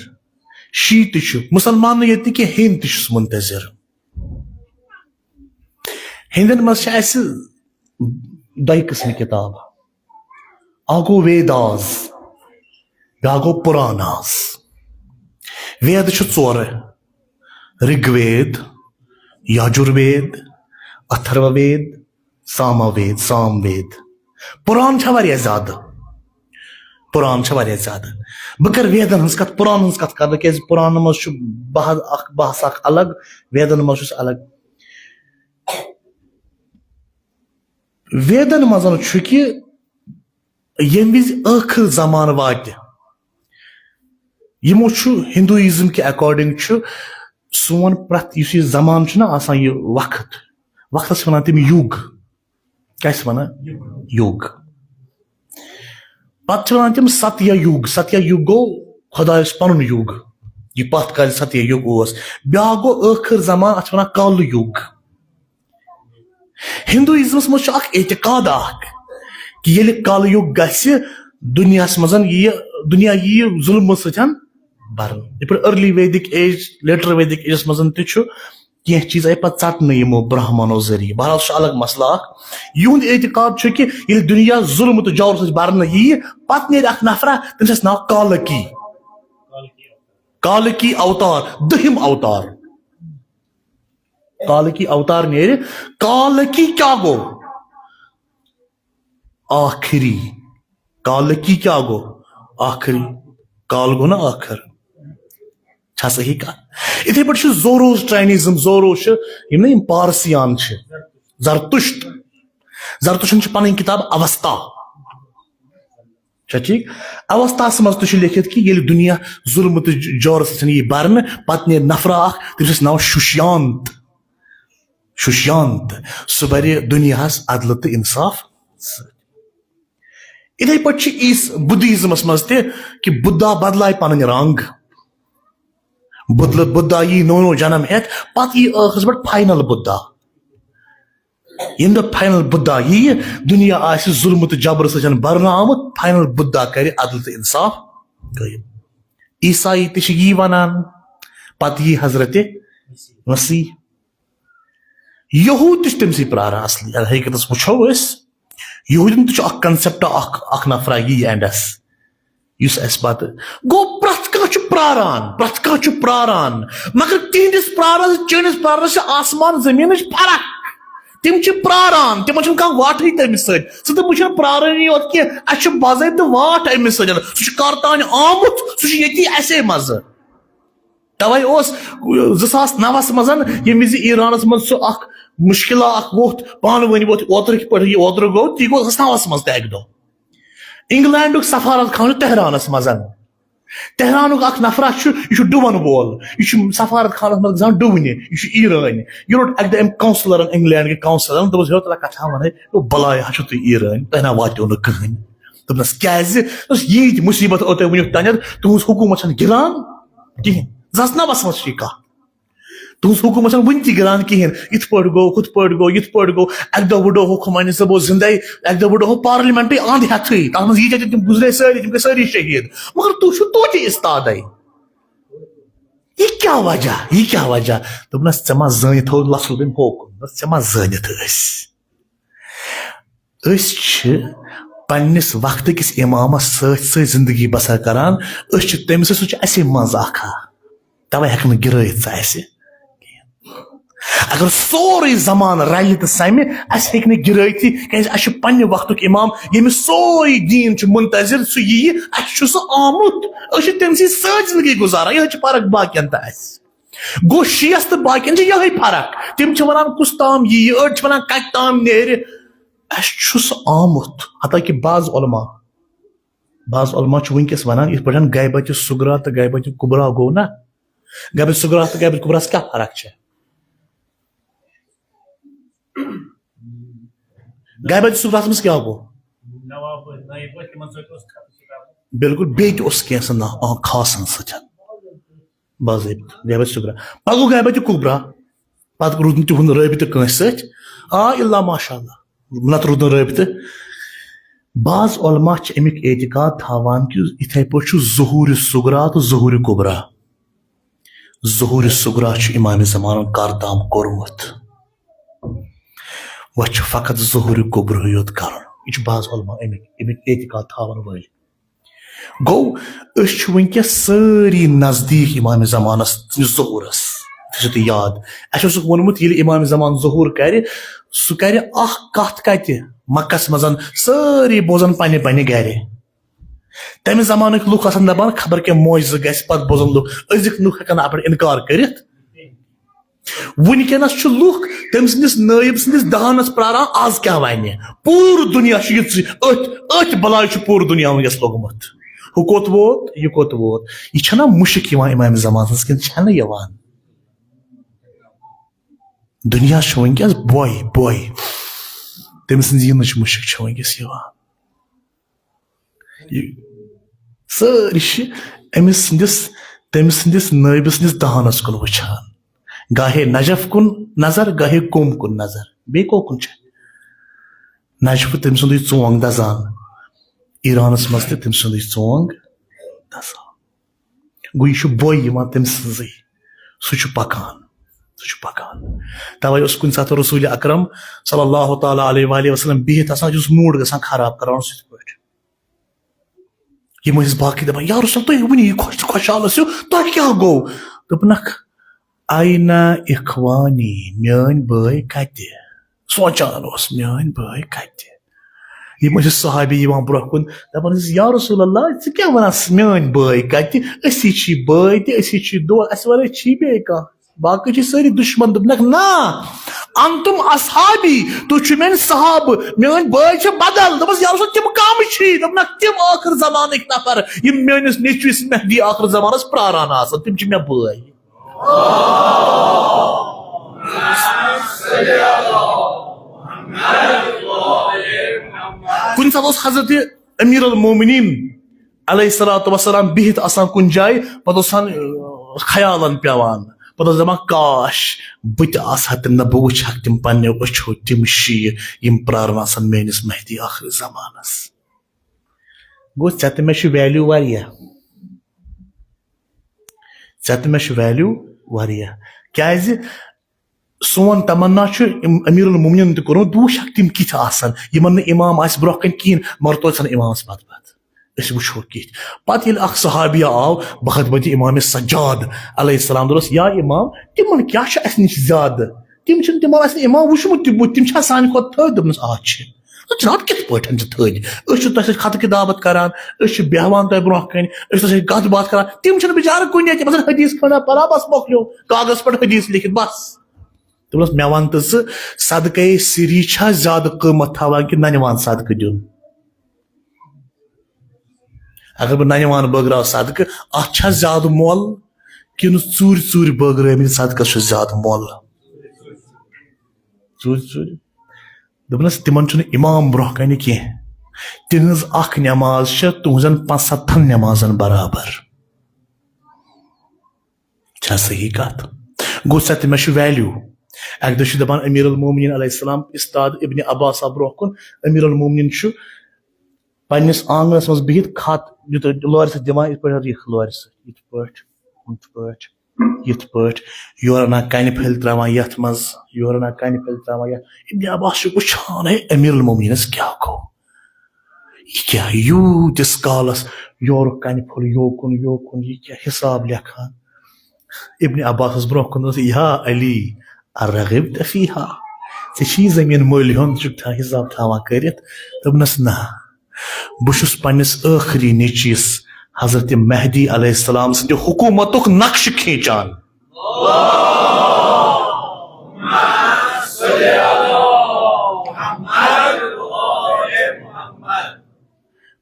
شیعہ تہِ چھُ، مُسلمان نہٕ ییٚتہِ کینٛہہ، ہیٚنٛدۍ تہِ چھُس منتظر۔ ہیٚنٛدٮ۪ن منٛز چھِ اَسہِ دۄیہِ قٕسمٕکۍ کِتاب۔ اکھ گوٚو ویداز، بیٛاکھ گوٚو پُراناز۔ وید چھِ ژورٕ، رِگ وید، یاجُر وید، اَتھرو وید، ساما وید، سام وید۔ پُران چھےٚ واریاہ زیادٕ۔ پُران چھےٚ واریاہ زیادٕ۔ بہٕ کَرٕ ویدَن ہٕنٛز کَتھ، پُران ہٕنٛز کَتھ کَرٕ نہٕ، کیٛازِ پُرانَن منٛز چھُ بحث اَکھ، بحث اَکھ الگ، ویدَن منٛز چھُس الگ۔ ویدَن منٛز چھُ کہِ ییٚمہِ وِزِ ٲخٕر زمانہٕ واتہِ، یِمو چھُ، ہندوٗازم کہِ according چھُ سون پرٛٮ۪تھ یُس یہِ زمانہٕ چھُنہ آسان، یہِ وقت، وقتس چھِ وَنان تِم یُگ۔ کیٛاہ چھِ وَنان؟ یُگ۔ پتہٕ چھِ وَنان تِم ستیا یُگ۔ ستیا یُگ گوٚو خۄدایَس پَنُن یُگ، یہِ پَتھ کالہِ ستیا یُگ اوس۔ بیٛاکھ گوٚو ٲخٕر زمانہٕ، اَتھ چھِ وَنان کالہٕ یُگ۔ ہندوازمس منٛز چھُ اکھ اعتقاد اکھ کہِ ییٚلہِ کالہٕ یُگ گژھِ، دُنیاہس منٛز یِیہِ، دُنیا یِیہِ ظُلمہٕ سۭتۍ بَرنہٕ۔ یِتھ پٲٹھۍ early Vedic age، later Vedic ageس منٛز تہِ چھُ کینٛہہ چیٖز آیہِ پتہٕ ژٹنہٕ یِمو برہمنو ذٔریعہٕ۔ بہرحال، سُہ چھُ الگ مسلہٕ اکھ۔ یِہُنٛد اعتقاد چھُ کہِ ییٚلہِ دُنیا ظُلمہٕ تہٕ جورٕ سۭتۍ بَرنہٕ یِیہِ، پتہٕ نیرِ اکھ نفرا، تٔمِس آسہِ ناو کالکی۔ کالکی اوتار، دٔہِم اوتار۔ کالکی اوتار نیرِ۔ کالکی کیٛاہ گوٚو؟ ٲخری۔ کالکی کیٛاہ گوٚو؟ ٲخری۔ کال گوٚو نا ٲخر۔ چھا صحیح کتھ؟ یِتھے پٲٹھۍ چھُ زوروز ٹرینزم، زوروز چھِ یِم نا یِم پارسیان چھِ، زرتشت۔ زرتشتن چھِ پنٕنۍ کِتاب اوستا۔ چھا ٹھیٖک؟ اوستاہس منٛز تہِ چھُ لیکھِتھ کہِ ییٚلہِ دُنیا ظُلمہٕ تہٕ ج-، جورٕ سۭتۍ یی برنہٕ، پتہٕ نیرِ نفرا اکھ، تٔمِس آسہِ ناو شُشیانت۔ شُشیانت۔ سُہ برِ دُنیاہس عدلہٕ تہٕ انصاف سۭتۍ۔ یِتھے پٲٹھۍ چھِ عیس-، بدھزمس منٛز تہِ کہِ بُدھا بدلایہِ پنٕنۍ رنگ۔ بدلہٕ، بُدھا یی نوٚو نوٚو جنم ہٮ۪تھ، پتہٕ یی ٲخرس پٮ۪ٹھ final بُدھا۔ ییٚمہِ دۄہ final بُدھا ییہِ، دُنیا آسہِ ظُلمہٕ تہٕ جبرٕ سۭتۍ برنہٕ آمُت، final بُدھا کرِ عدل تہٕ انصاف قٲیِم۔ عیسائی تہِ چھِ یی ونان، پتہٕ یی حضرت مسیح۔ یہوٗد تہِ چھِ تٔمِسٕے پراران اصلی، اگر حقیقتس وٕچھو أسۍ، یہوٗدٮ۪ن تہِ چھُ اکھ concept، اکھ، اکھ نفرا یی اینڈس۔ یُس اَسہِ پتہٕ گوٚو، پرٛٮ۪تھ کانٛہہ چھُ پراران، پرٛٮ۪تھ کانٛہہ چھُ پراران، مگر تِہنٛدِس پرارس تہٕ چٲنِس پرارس چھِ آسمان زٔمیٖنٕچ فرق۔ تِم چھِ پراران، تِمن چھُنہٕ کانٛہہ واٹھٕے تٔمِس سۭتۍ۔ ژٕ تہٕ بہٕ چھِنہٕ پرارٲنی یوت کینٛہہ، اَسہِ چھُ باضٲبطہٕ واٹھ أمِس سۭتۍ۔ سُہ چھُ کر تانۍ آمُت، سُہ چھُ ییٚتی اَسے منٛزٕ۔ توے اوس زٕ ساس نَوَس منٛز، ییٚمہِ وِزِ ایرانس منٛز سُہ اکھ مُشکلہ اکھ ووٚتھ، پانہٕ ؤنۍ ووٚتھ، اوترٕ کِتھ پٲٹھۍ یہِ اوترٕ گوٚو، تی گوٚو زٕ ساس نَوَس منٛز تہِ اکہِ دۄہ۔ انگلینڈُک سفارت خانہٕ تہرانس منٛز۔ تہرانُک اکھ نفرا چھُ، یہِ چھُ ڈُوَن وول، یہِ چھُ سفارت خانس منٛز گژھان ڈُونہِ، یہِ چھُ ایرٲنۍ۔ یہِ روٚٹ اکہِ دۄہ أمۍ کونسلرن، انگلینڈ کہِ کونسلرن، دوٚپُس، "ہے، تَلہ کتھا ونے، او بلاے ہا چھُ تُہۍ ایرٲنۍ، تۄہہِ نا واتیو نہٕ کٕہٕنۍ۔" دوٚپنس، "کیازِ؟" دوٚپُس، "ییٖتۍ مُصیبت او تۄہہِ وُنیُک تانٮ۪تھ، تُہنٛز حکوٗمت چھنہٕ گِلان کِہینۍ، زس نَوَس منٛز چھِ یہِ کتھ۔" تُہنٛز حکوٗمت چھَنہٕ وُنہِ تہِ گِلان کِہیٖنۍ۔ یِتھ پٲٹھۍ گوٚو، ہُتھ پٲٹھۍ گوٚو، یِتھ پٲٹھۍ گوٚو۔ اَکہِ دۄہ وُڈووُکھ ہُمایوٗن صٲب اوس زِندَے، اَکہِ دۄہ وُڈووُکھ پارلِمٮ۪نٹٕے اَنٛد ہٮ۪تھٕے۔ تَتھ منٛز ییٖتیٛاہ تہِ تِم گُزرے سٲری، تِم گٔے سٲری شہیٖد۔ مگر تُہۍ چھِو توتہِ اِستادَے۔ یہِ کیٛاہ وجہ؟ یہِ کیٛاہ وجہ؟ دوٚپنَس، "ژےٚ ما زٲنِتھ ہوو لَژھ رُدٕنۍ ہوکُن؟ دوٚپنَس، ژےٚ ما زٲنِتھ ٲسۍ؟" أسۍ چھِ پننِس وقتہٕ کِس اِمامس سۭتۍ سۭتۍ زندگی بسر کران۔ أسۍ چھِ تٔمۍ سۭتۍ، سُہ چھُ اَسے منٛز اکھ ہا۔ توے ہٮ۪کہِ نہٕ گِرٲیِتھ سُہ اَسہِ کِہیٖنۍ۔ اگر سورُے زمانہٕ رلہِ تہٕ سمہِ، اَسہِ ہیٚکہِ نہٕ گِرٲیتھٕے، کیازِ اَسہِ چھُ پننہِ وقتُک اِمام، ییٚمِس سورُے دیٖن چھُ منتظر، سُہ یِیہِ، اَسہِ چھُ سُہ آمُت۔ أسۍ چھِ تٔمۍ سٕے سۭتۍ زندگی گُزاران۔ یِہوٚے چھِ فرق باقین تہٕ اَسہِ۔ گوٚو شیعس تہٕ باقین چھِ یِہوٚے فرق۔ تِم چھِ وَنان کُس تام یِیہِ، أڑۍ چھِ وَنان کَتہِ تام نیرِ۔ اَسہِ چھُ سُہ آمُت۔ حتیٰ کہِ بعض علماء، بعض علماء چھِ وٕنکیٚس وَنان، یِتھ پٲٹھۍ غیبت صغرا تہٕ غیبت کبرا گوٚو نا، غیبت صغرا تہٕ غیبت کبراہَس کیٛاہ فرق چھےٚ؟ غیبت صغراہَس منٛز کیٛاہ گوٚو؟ بِلکُل، بیٚیہِ تہِ اوس کینٛژھن نا-، آ، خاصن سۭتۍ۔ باضٲبطہٕ، غیبت صغرا۔ پتہٕ گوٚو غیبت کبرا۔ پتہٕ روٗد نہٕ تِہُنٛد رٲبطہٕ کٲنٛسہِ سۭتۍ۔ آ، الا ماشاء اللہ۔ نتہٕ روٗد نہٕ رٲبطہٕ۔ بعض علماء چھِ اَمیُک اعتقاد تھاوان کہِ یِتھَے پٲٹھۍ چھُ ظہوٗرِ صغرا تہٕ ظہوٗرِ کبرا۔ ظہوٗرِ صغرا چھُ امام زمانن کر تام کوٚرمُت۔ وۄنۍ چھُ فقط ظہوٗرِ کبرہٕے یوت کرُن۔ یہِ چھُ بعض علماء اَمیُک، اَمیُک اعتقاد تھاوَن وٲلۍ۔ گوٚو، أسۍ چھِ وٕنکیٚس سٲری نزدیٖک امام زمانس، تٔمِس ظہوٗرس۔ تھٲیزیو تُہۍ یاد، اَسہِ اوسُکھ ووٚنمُت، ییٚلہِ امام زمان ظہوٗر کرِ، سُہ کرِ اکھ کتھ کتہِ؟ مکس منٛز۔ سٲری بوزن پننہِ پننہِ گرِ۔ تمہِ زمانٕکۍ لُکھ آسن دپان، خبر کیٛاہ معجزٕ گژھِ، پتہٕ بوزن لُکھ۔ أزِکۍ لُکھ ہٮ۪کن اَتھ پٮ۪ٹھ انکار کٔرِتھ۔ وٕنکیٚنس چھُ لُکھ تٔمۍ سٕنٛدِس نٲیِب سٕنٛدِس دہانس پراران، از کیٛاہ ونہِ؟ پوٗرٕ دُنیا چھُ یِژٕے، أتھۍ، أتھۍ بلاے چھُ پوٗرٕ دُنیا وٕنکیٚس لوٚگمُت۔ ہُہ کوٚت ووت، یہِ کوٚت ووت؟ یہِ چھَنا مُشک یِوان امام زمان سٕنٛز کِنہٕ چھَنہٕ یِوان؟ دُنیا چھُ وٕنکیٚس بۄے بۄے، تٔمۍ سٕنٛز یِنٕچ مُشک چھِ وٕنکیٚس یِوان۔ یہِ سٲری چھِ أمِس سٕنٛدِس، تٔمۍ سٕنٛدِس نٲیبہٕ سٕنٛدِس دہانَس کُن وٕچھان۔ گاہے نجف کُن نظر، گاہے قم کُن نظر۔ بیٚیہِ کوکُن چھِ؟ نجف تٔمۍ سُنٛدُے ژونٛگ دَزان۔ ایرانَس منٛز تہِ تٔمۍ سُنٛدُے ژونٛگ دَزان۔ گوٚو یہِ چھُ بۄے یِوان تٔمۍ سٕنٛزٕے۔ سُہ چھُ پَکان۔ سُہ چھُ پَکان۔ تَوَے اوس کُنہِ ساتہٕ رسول اکرم صلی اللہ تعالیٰ علیہ وآلہ وسلم بِہِتھ آسان، یُس موٗڈ گژھان خراب، کران اوس یِتھ پٲٹھۍ۔ یِم ٲسۍ باقٕے دَپان، "یا رسول، تُہۍ ؤنِو یہِ خۄش تہٕ خۄشحال ٲسِو، تۄہہِ کیٛاہ گوٚو؟" دوٚپنَکھ، "اَینا اِخوانی، میٛٲنۍ بٲے کَتہِ؟" سونٛچان اوس، "میٛٲنۍ بٲے کَتہِ؟" یِم ٲسۍ صحابی یِوان برٛونٛہہ کُن، دَپان ٲسِس، "یا رسول اللہ، ژٕ کیٛاہ وَنان، میٛٲنۍ بٲے کَتہِ؟ أسی چھی بٲے تہِ، أسی چھی دوس، اَسہِ وَرٲے چھی بیٚیہِ کانٛہہ؟" باقٕے چھِ سٲری دُشمن۔ دوٚپنَکھ، "نہ، انتم اصحابی، تُہۍ چھِو میٲنۍ صحابہٕ، میٲنۍ بٲے چھِ بدل۔" دوٚپمَس، "یا رسول، تِم کم چھِ؟" دوٚپنَکھ، "تِم ٲخر زمانٕکۍ نفر، یِم میٲنِس نیٚچوِس مہدی ٲخر زمانَس پراران آسَن، تِم چھِ مےٚ بٲے۔" کُنہِ ساتہٕ اوس حضرت امیر المومنین علیہ الصلوۃ والسلام بِہِتھ آسان کُنہِ جایہِ، پتہٕ اوس آسان، ٲں، خیالن پیٚوان، پتہٕ اوس دپان، "کاش، بہٕ تہِ آسہٕ ہا تِم، نہ بہٕ وٕچھِ ہاکھ تِم پننیو أچھو، تِم شیٖر یِم پراران آسن میٲنِس مہدی ٲخری زمانس۔" گوٚو، ژےٚ تہٕ مےٚ چھُ value واریاہ، ژےٚ تہٕ مےٚ چھُ value واریاہ۔ کیازِ؟ سون تمنا چھُ ام-، امیر المومنین تہِ کوٚرمُت، بہٕ وٕچھکھ تِم کِتھۍ آسن، یِمن نہٕ امام آسہِ برونٛہہ کنہِ کِہینۍ، مگر توتہِ آسن امامس پتہٕ پتہٕ۔ أسۍ وٕچھو کِتھۍ۔ پتہٕ ییٚلہِ اکھ صحابی آو بخدمت امام سجاد علیہ السلام، دوٚپنس، "یا امام، تِمن کیٛاہ چھُ اسہِ نِش زیادٕ؟" تِم چھِنہٕ، تِمو آسہِ نہٕ امام وٕچھمُت تہِ بُتھ، تِم چھا سانہِ کھۄتہٕ تھٔدۍ؟ دوٚپنَس، آ چھِ۔ جناب، کِتھ پٲٹھۍ چھِ تھٔدۍ؟ أسۍ چھِ تۄہہِ سۭتۍ خطہٕ کِتابت کران، أسۍ چھِ بیٚہوان تۄہہِ برونٛہہ کنہِ، أسۍ چھِ تۄہہِ سۭتۍ کتھ باتھ کران، تِم چھِنہٕ بِچارٕ کُنے، تِم آسان حدیث کھنڈا پران، بس مۄکلیو، کاغذ پٮ۪ٹھ حدیث لیکھِتھ، بس۔ دوٚپنَس، مےٚ وَن تہٕ ژٕ، صدقے سِری چھا زیادٕ قۭمتھ تھاوان کِنہٕ نَنہِ وان صدقہٕ دیُن؟ اگر بہٕ نَنہِ وان بٲگراو صدقہٕ، اَتھ چھا زیادٕ مۄل کِنہٕ ژوٗرِ ژوٗرِ بٲگرٲومٕتۍ صدقَس چھُ زیادٕ مۄل؟ ژوٗرِ ژوٗرِ۔ دوٚپنَس، تِمَن چھُنہٕ اِمام برونٛہہ کَنہِ کینٛہہ۔ تِہٕنٛز اَکھ نٮ۪ماز چھےٚ تُہٕنٛزَن پانٛژھ ہَتَن نٮ۪مازَن برابر۔ چھا صحیح کتھ؟ گوٚو، ژےٚ تہٕ مےٚ چھُ value۔ اکہِ دۄہ چھُ دپان امیر المومنین علیہ السلام استاد ابن عباس برونٛہہ کُن، امیر المومنین چھُ پننِس آنگنس منٛز بِہِتھ خط یُتھ لورِ سۭتۍ دِوان، یِتھ پٲٹھۍ ریٖکھ لورِ سۭتۍ، یِتھ پٲٹھۍ، یِتھ پٲٹھۍ، یِتھ پٲٹھۍ، یورٕ انان کنہِ پھٔلۍ تراوان یتھ منٛز، یورٕ انان کنہِ پھٔلۍ تراوان یتھ۔ ابن عباس چھُ وٕچھان، ہے، امیر المومنینس کیٛاہ گوٚو؟ یہِ کیٛاہ یوٗتِس کالس یورُک کنہِ پھوٚل یوکُن یوکُن، یہِ کیٛاہ حساب لیکھان؟ ابن عباسس برونٛہہ کُن اوس، یا علی، ارغبت فیہا؟ ژےٚ چھی زٔمیٖن مٔلۍ ہیوٚن، ژٕ چھُکھ تھا-، حساب تھاوان کٔرِتھ؟ دوٚپنس، نہ، بہٕ چھُس پننِس ٲخری نیٚچوِس حضرت مہدی علیہ السلام سٕنٛدِ حکوٗمتُک نقشہٕ کھینچان۔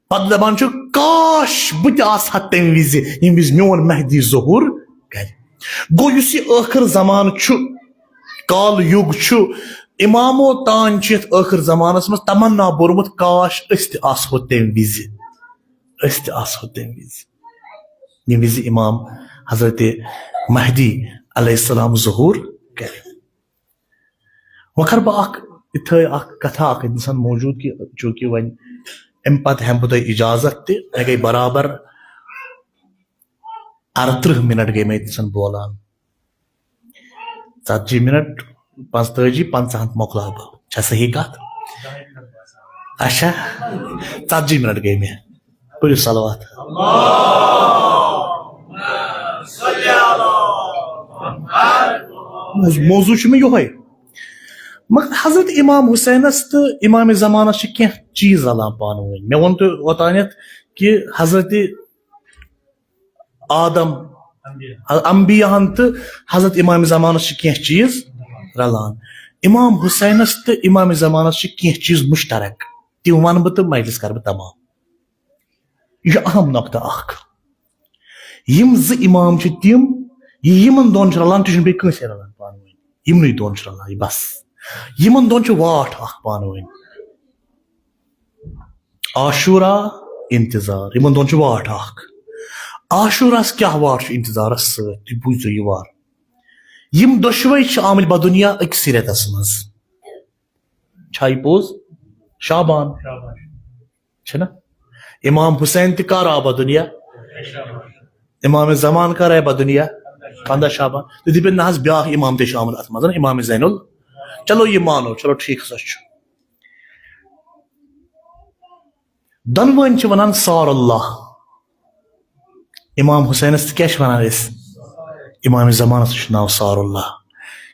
پتہٕ دپان چھُ، کاش بہٕ تہِ آسہٕ ہا تمہِ وِزِ، ییٚمہِ وِزِ میون مہدی ظہور کرِ۔ گوٚو، یُس یہِ ٲخر زمانہٕ چھُ، کال یُگ چھُ، امامو تان چھُ یتھ ٲخر زمانس منٛز تمنا بوٚرمُت، کاش أسۍ تہِ آسہو تمہِ وِزِ، أسۍ تہِ آسہو تمہِ وِزِ، ییٚمہِ وِزِ امام حضرت مہدی علیہ السلام ظہور کرِ۔ وۄنۍ کَرٕ بہٕ اَکھ یِتھٲے اَکھ کَتھا اَکھ أتنَسَن موٗجوٗد کہِ چوٗنٛکہِ وۄنۍ اَمہِ پَتہٕ ہٮ۪مہٕ بہٕ تۄہہِ اِجازت تہِ، مےٚ گٔے برابر اَرتٕرٛہ مِنَٹ گٔے مےٚ أتنَسَن بولان۔ ژَتجی مِنَٹ، پانٛژتٲجی، پنٛژاہَن مۄکلاو بہٕ۔ چھا صحیح کَتھ؟ اچھا، ژَتجی مِنَٹ گٔے مےٚ۔ پٔرِو صلوات۔ موضوع، موضوع چھُ مےٚ یِہوٚے۔ مگر حضرت امام حسینس تہٕ امام زمانس چھِ کینٛہہ چیٖز رلان پانہٕ ؤنۍ۔ مےٚ ووٚن تۄہہِ اوتانٮ۪تھ کہِ حضرت آدم، انبیاہن تہٕ حضرت امام زمانس چھِ کینٛہہ چیٖز رلان۔ امام حسینس تہٕ امام زمانس چھِ کینٛہہ چیٖز مشترک۔ تِم ونہٕ بہٕ تہٕ مجلس کرٕ بہٕ تمام۔ یہِ چھُ اہم نۄقطہٕ اکھ۔ یِم زٕ امام چھِ تِم، یہِ یِمن دۄن چھُ رلان، تہِ چھُنہٕ بیٚیہِ کٲنٛسے رلان پانہٕ ؤنۍ۔ یِمنٕے دۄن چھُ رلان یہِ بس۔ یِمن دۄن چھُ واٹھ اکھ پانہٕ ؤنۍ۔ عاشورا، انتظار، یِمن دۄن چھُ واٹھ اکھ۔ عاشوراہس کیٛاہ واٹھ چھُ انتظارس سۭتۍ؟ تُہۍ بوٗزِو یہِ وار۔ یِم دۄشوے چھِ آمٕتۍ بدُنیا أکسٕے رٮ۪تس منٛز۔ چھا یہِ پوٚز؟ شعبان۔ چھُنہ؟ امام حسین تہِ کر آو بدُنیا؟ امام زمان کر آے بدُنیا؟ پنٛداہ شعبان۔ تہٕ دِپن نہ حظ، بیٛاکھ امام تہِ چھُ آمُت اتھ منٛز، امام زین ال۔ چلو، یہِ مانو، چلو، ٹھیٖک ہسا چھُ۔ دۄنوٕنۍ چھِ ونان سار اللہ۔ امام حسینس تہِ کیٛاہ چھِ ونان أسۍ؟ امام زمانس تہِ چھُ ناو سار اللہ۔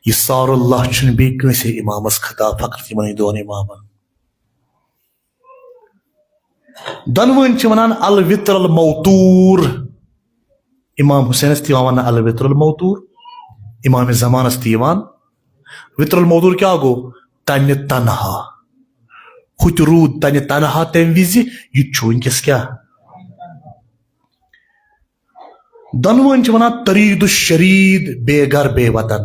یہِ سار اللہ چھُنہٕ بیٚیہِ کٲنٛسے امامس خطاب، فقط یِمنٕے دۄن امامن۔ دۄنوٕنۍ چھِ ونان الوتر الموتور۔ امام حسینس تہِ یِوان وننہٕ الوتر الموتور، امام زمانس تہِ یِوان۔ وتر الموتور کیٛاہ گوٚو؟ تنہِ تنہا۔ ہُہ تہِ روٗد تنہِ تنہا تمہِ وِزِ، یہِ تہِ چھُ وٕنکیٚس کیٛاہ؟ دۄنوٕنۍ چھِ ونان ترید الشرید، بے گھر بے وطن۔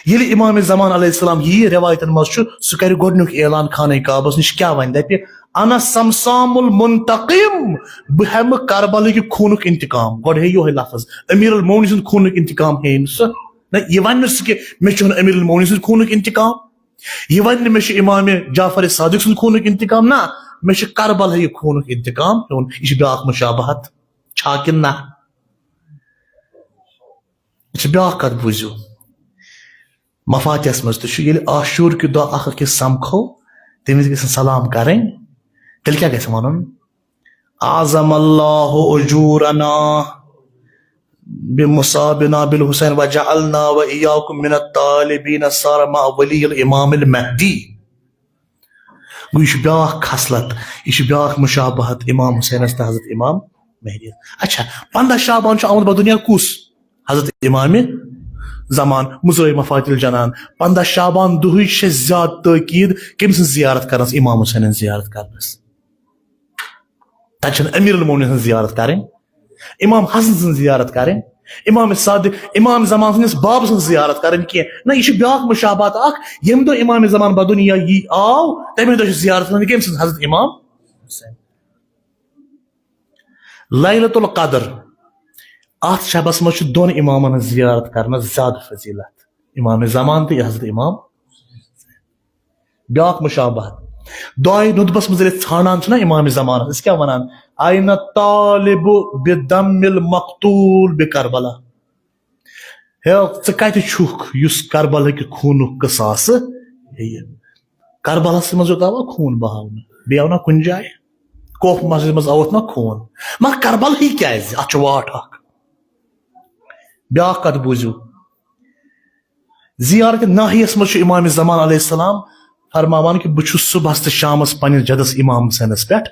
ییٚلہِ امام زمان علیہ السلام یی، رٮ۪وایتن منٛز چھُ، سُہ کرِ گۄڈٕنیُک اعلان خانہ کعبس نِش، کیٛاہ ونہِ؟ دپہِ، انا سمسام المنتقم، بہٕ ہٮ۪مہٕ کربلہٕ کہِ خوٗنُک انتقام۔ گۄڈٕ ہیٚیہِ یِہوٚے لفظ، امیر المومنین سُنٛد خوٗنُک انتقام ہیٚیہِ نہٕ سُہ۔ نہ، یہِ ونہِ نہٕ سُہ کہِ مےٚ چھُ ہیوٚن امیر المومنین سُنٛد خوٗنُک انتقام، یہِ ونہِ نہٕ مےٚ چھُ امام جعفر صادق سُنٛد خوٗنُک انتقام، نہ، مےٚ چھُ کربلہٕ ہیٚیہِ خوٗنُک انتقام ہیوٚن۔ یہِ چھُ بیٛاکھ مشابہت۔ چھا کِنہٕ نہ؟ یہِ چھِ بیٛاکھ کَتھ، بوٗزِو۔ مفاتِحَس منٛز تہِ چھُ، ییٚلہِ عاشور کہِ دۄہ اَکھ أکِس سَمکھو، تٔمِس گژھِ سلام کَرٕنۍ، تیٚلہِ کیٛاہ گژھِ وَنُن؟ اعظم اللہ اجورنا۔ بمصابنا بالحسین وجعلنا وإياكم من الطالبين صار مع ولي الإمام المهدي۔ گوٚو، یہِ چھُ بیٛاکھ خصلت، یہِ چھُ بیٛاکھ مشابہت امام حسینس تہٕ حضرت امام مہدی۔ اچھا، پنٛداہ شعبان چھُ آمُت بدنیا کُس؟ حضرت امام زمان، مزرعی مفاتیح الجنان۔ پنٛداہ شعبان دۄہٕے چھِ زیادٕ تٲکیٖد کٔمۍ سٕنٛز زیارت کرنس؟ امام حسینن زیارت کرنس۔ تتہِ چھنہٕ امیر المومنین ہٕنٛز زیارت کرٕنۍ، امام حسن سٕنٛز زیارت کرٕنۍ، امام صادق، امام زمان سٕنٛدِس بابہٕ سٕنٛز زیارت کرٕنۍ کینٛہہ۔ نہ، یہِ چھُ بیٛاکھ مشابہت اکھ، ییٚمہِ دۄہ امام زمان بدنیا یی آو، تمے دۄہ چھِ زیارت کرٕنۍ کٔمۍ سٕنٛز؟ حضرت امام حسین۔ لیلۃ القدر، اتھ شبس منٛز چھُ دۄن امامن ہٕنٛز زیارت کرنس زیادٕ فضیلت، امام زمان تہٕ حضرت امام۔ بیٛاکھ مشابہت، دعائے ندبس منٛز ییٚلہِ أسۍ ژھانڈان چھِنا امام زمانس، أسۍ کیٛاہ ونان؟ "أين الطالب بدم المقتول بكربلاء؟" ہے، ژٕ کتہِ چھُکھ یُس کربلہٕ کہِ خوٗنُک قصاصہٕ ہیٚیہِ؟ کربلس منٛز یوت آوا خوٗن بہاونہٕ، بیٚیہِ آو نا کُنہِ جایہِ؟ کوف مسجد منٛز آوُتھ نا خوٗن، مگر کربلہٕے کیٛازِ؟ اتھ چھُ واٹھ اکھ۔ بیٛاکھ کتھ بوٗزِو، زیارت ناحیس منٛز چھُ امام زمان علیہ السلام فرماوان کہِ بہٕ چھُس صبحس تہٕ شامس پننِس جدس امام حسینس پٮ۪ٹھ